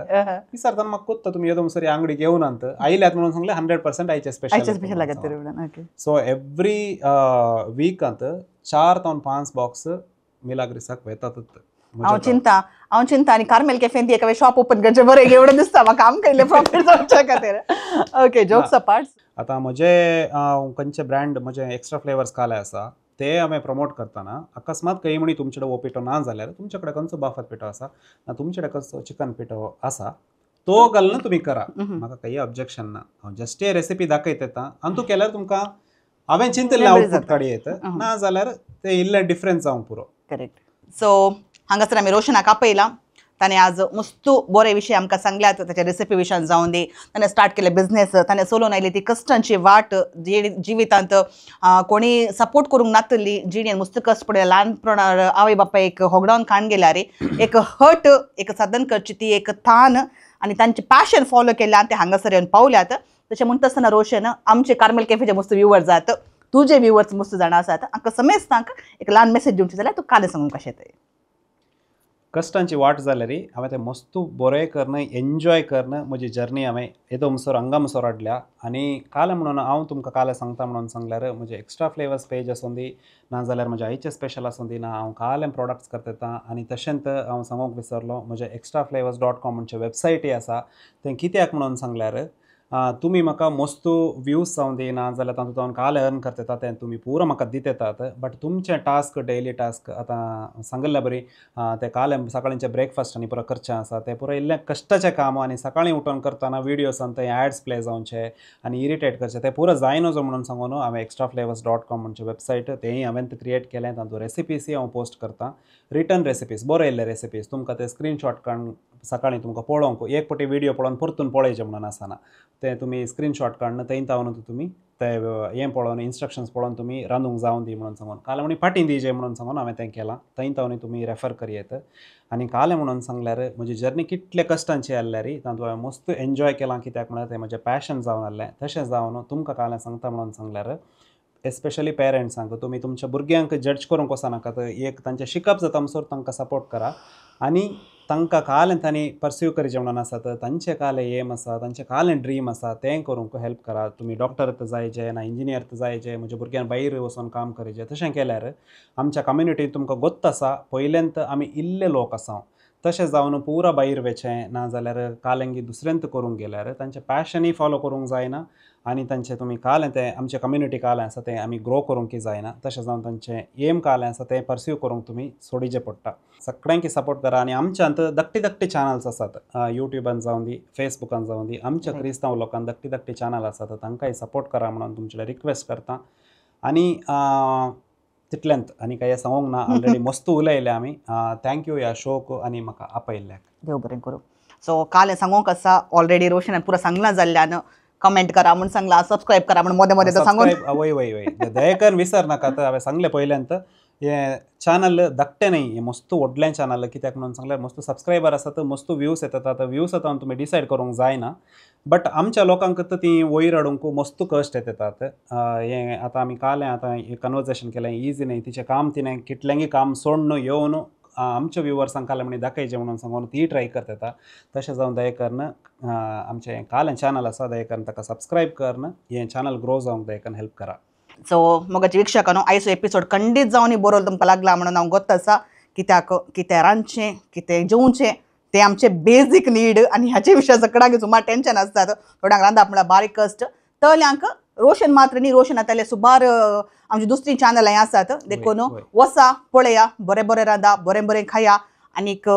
विचारतना म्हाका कोत्ता तुमी येदो म्हणसर आंगडी घेवनात आयल्यात म्हणून सांगलें 100% आयचे स्पेशल. सो एवरी वीकांत 4 ते 5 बॉक्स मिलाग्रिसाक वेतात. हांव चिंता आनी कार्मेल कॅफेन ती एका शॉप ओपन करचें बरें एवढें दिसता म्हाका आमकां इल्लें प्रॉफिट जावच्या खातीर. ओके जोक्स अपार्ट आतां म्हजे खंयचे ब्रँड म्हजे एक्स्ट्रा फ्लेवर्स काले आसा ते हांवें प्रमोट करतना अकस्मात खंय म्हणी तुमचे कडेन हो पिठो ना जाल्यार तुमचे कडेन खंयचो बाफत पिठो आसा ना तुमचे कडेन खंयचो चिकन पिठो आसा तो घालून तुमी करा, म्हाका काही ऑब्जेक्शन ना. हांव जस्ट हे रेसिपी दाखयत येता आनी तूं केल्यार तुमकां हांवें चिंतिल्लें आवटपूट काडी येता ना जाल्यार ते इल्लें डिफरन्स जावंक पुरो. करेक्ट. सो हांगासर आमी रोशनाक आपयला, ताणें आज मस्तू बरे विशय आमकां सांगल्यात, ताच्या रेसिपी विशयान जावन दी, ताणें स्टार्ट केले बिजनेस, ताणें चलोवन आयली ती कश्टांची वाट जिवितांत कोणी सपोर्ट करूंक नातली जिणेन मस्त कश्ट पडले ल्हानपणार आवय बापायक होगडावन खाण गेल्यार एक हट एक साधन करची ती एक थान आनी तांचे पॅशन फॉलो केल्या आनी ते हांगासर येवन पावल्यात. तशें म्हणटा आसतना रोशन आमचे कार्मेल कॅफेचे मस्त व्युवर्स जात, तुजे व्युवर्स मस्त जाणां आसात, हांकां समेस्तांक एक ल्हान मेसेज दिवची जाल्यार तूं कालें सांगूंक कशें तें. कश्टांची वाट जाल्यार हांवें तें मस्त बरें करून एन्जॉय करून म्हजी जर्नी हांवें येदो म्हणसर हांगा म्हणसर हाडल्या. आनी कालें म्हणून हांव तुमकां कालें सांगता म्हणून सांगल्यार म्हजें एक्स्ट्रा फ्लेवर्स पेज आसूं दी ना जाल्यार म्हजें आयचें स्पेशल आसूं दी ना हांव कालें प्रोडक्ट्स करता. आनी तशेंच हांव सांगूंक विसरलो म्हजें extraflavors.com म्हणचें वेबसायटय आसा तें कित्याक म्हणून सांगल्यार तुमी म्हाका मस्त व्यूज जावं दी ना जाल्यार तातूंत हांव काल अर्न करता तें तुमी पुरो म्हाका दित येतात. बट तुमचें टास्क डेली टास्क आतां सांगिल्ल्या बरी तें काल सकाळींचें ब्रेकफास्ट आनी पुरो करचें आसा तें पुरो इल्लें कश्टाचें काम आनी सकाळीं उठून करतना विडियोसान थंय एड्स प्ले जावचे आनी इरिटेट करचें तें पुरो जायना जो म्हणून सांगून हांवें extraflavors.com म्हणचें वेबसायट तेंय हांवें क्रिएट केलें. तातूंत रेसिपीसूय हांव पोस्ट करता, रिटर्न रेसिपीज बरयल्ले रेसिपीज तुमकां ते स्क्रीनशॉट काडून सकाळीं तुमकां पळोवंक एक पटी विडियो पळोवन परतून पळयचें म्हणून आसना तें तुमी स्क्रीनशॉट काडून थंय तावन तुमी ते हें पळोवन इन्स्ट्रक्शन्स पळोवन तुमी रांदूंक जावन दी म्हणून सांगून काल म्हणी फाटीं दिजे म्हणून सांगून हांवें तें केलां थंय तावन तुमी रेफर करयेत. आनी कालें म्हणून सांगल्यार म्हजी जर्नी कितले कश्टांची आसल्यार तातूंत हांवें मस्त एन्जॉय केलां कित्याक म्हळ्यार तें म्हजें पॅशन जावन आसलें. तशें जावन तुमकां कालें सांगता म्हणून सांगल्यार एस्पेशली पेरंट्सांक तुमी तुमच्या भुरग्यांक जज करूंक वचनाकात, एक तांचें शिकप जाता म्हणसर तांकां सपोर्ट करा आनी तांकां कालें तांणी पर्स्यू करचें म्हणून आसा तांचें कालें एम आसा तांचें कालें ड्रीम आसा तें करूंक हेल्प करा. तुमी डॉक्टर तर जायचे ना इंजिनियर तर जायचे म्हज्या भुरग्यान भायर वचून काम करचें तशें केल्यार आमच्या कम्युनिटीन तुमकां गोत्त आसा पयल्यांत आमी इल्ले लोक आसा तशें जावन पुरा भायर वेचें ना जाल्यार कालेंगी दुसऱ्यांत करूंक गेल्यार तांचें पॅशनूय फॉलो करूंक जायना आनी तांचें तुमी कालें तें आमचें कम्युनिटी कालें आसा तें आमी ग्रो करूंक जायना. तशें जावन तांचें एम कालें आसा तें पर्स्यू करूंक तुमी सोडीचें पडटा. सगळ्यांकी सपोर्ट करा. आनी आमच्यांत धाकटी धाकटी चॅनल्स आसात युट्यूबान जावं दी फेसबुकान जावं दी आमच्या क्रिस्तांव लोकांक धाकटी धाकटी चॅनल आसात तांकांय सपोर्ट करा म्हणून तुमचे कडेन रिक्वेस्ट करता. आनी तितल्यांत आनी काय सांगूंक ना, ऑलरेडी मस्त उलयले आमी. Thank you ह्या शोक आनी म्हाका आपयल्ल्याक. देव बरें करूं. सो काल सांगूंक आसा ऑलरेडी रोशनान पुरो सांगलां जाल्ल्यान कमेंट करा म्हूण सांगलां, सबस्क्रायब करा म्हूण मोदें मोदें सांगून वय वय वय दयेकन विसर नाका. हांवें सांगलें पयल्यांत हें चॅनल धाकटें न्ही, हें मस्त व्हडलें चॅनल कित्याक म्हणून सांगल्यार मस्त सबस्क्रायबर आसात मस्त व्यूज येतात. आतां व्यूज आतां तुमी डिसायड करूंक जायना बट आमच्या लोकांक तर ती वयर हाडूंक मस्त कश्ट येतात. हें आतां आमी कालें आतां कन्वर्सेशन केलें इजी न्ही तिचें काम तिणें कितलेंगी काम सोडून येवन आमच्या व्युवर्सांक कालें म्हणी दाखयचें म्हणून सांगून ती ट्राय करता. तशें जावन दया करून आमचें कालें चॅनल आसा दया करून ताका सबस्क्रायब करून हें चॅनल ग्रो जावंक दया करून हेल्प करा. सो मगाचे वीक्षकांनो आयचो एपिसोड खंडीत जावन बरोवलो तुमकां लागला म्हणून हांव गोत्त आसा कित्याक कितें रांदचें कितें जेवचें तें आमचें बेजीक नीड आनी हाचे विशया सगळ्यांक सुमार टेंशन आसतात. थोड्यांक रांदप म्हळ्यार बारीक कश्ट तल्यांक रोशन मात्र न्ही रोशन आताले सुमार आमची दुसरी चॅनलां आसात देखून वसा पळया बरें बरें रांदा बरें बरें खाया आनीक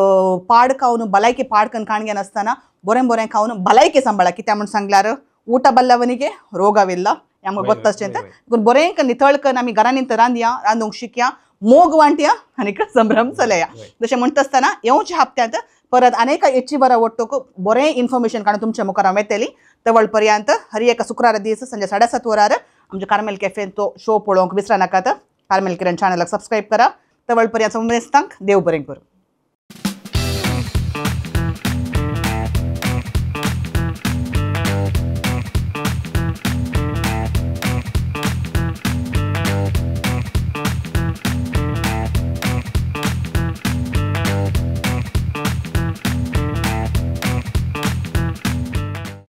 पाड खावन भलायकी पाड करून खाण घेनासतना बरें बरें खावन भलायकी सांबाळा. कित्याक म्हूण सांगल्यार ऊಟ बल्लवनिगे रोगविಲ್ಲ आमकां ಗೊತ್ತಷ್ಟೇ ಅಂತ बरें नितळ करून आमी घरांनी रांदया रांदूंक शिकया मोग वांटया आनीक संभ्रम चलया. जशें म्हणटा आसतना येवच्या हप्त्यांत परत अनेक एची बरा वट्टूक बरें इन्फॉर्मेशन काडून तुमच्या मुखार हांव येतली. तवळ पर्यंत हर एका शुक्रार दीस संजे 7:30 वरार आमच्या कार्मेल कॅफेन तो शो पळोवंक विसरा नाकात. कार्मेल किरण चॅनलाक सबस्क्रायब करा. तवळ पर्यंत समेस्तांक देव बरें करूं.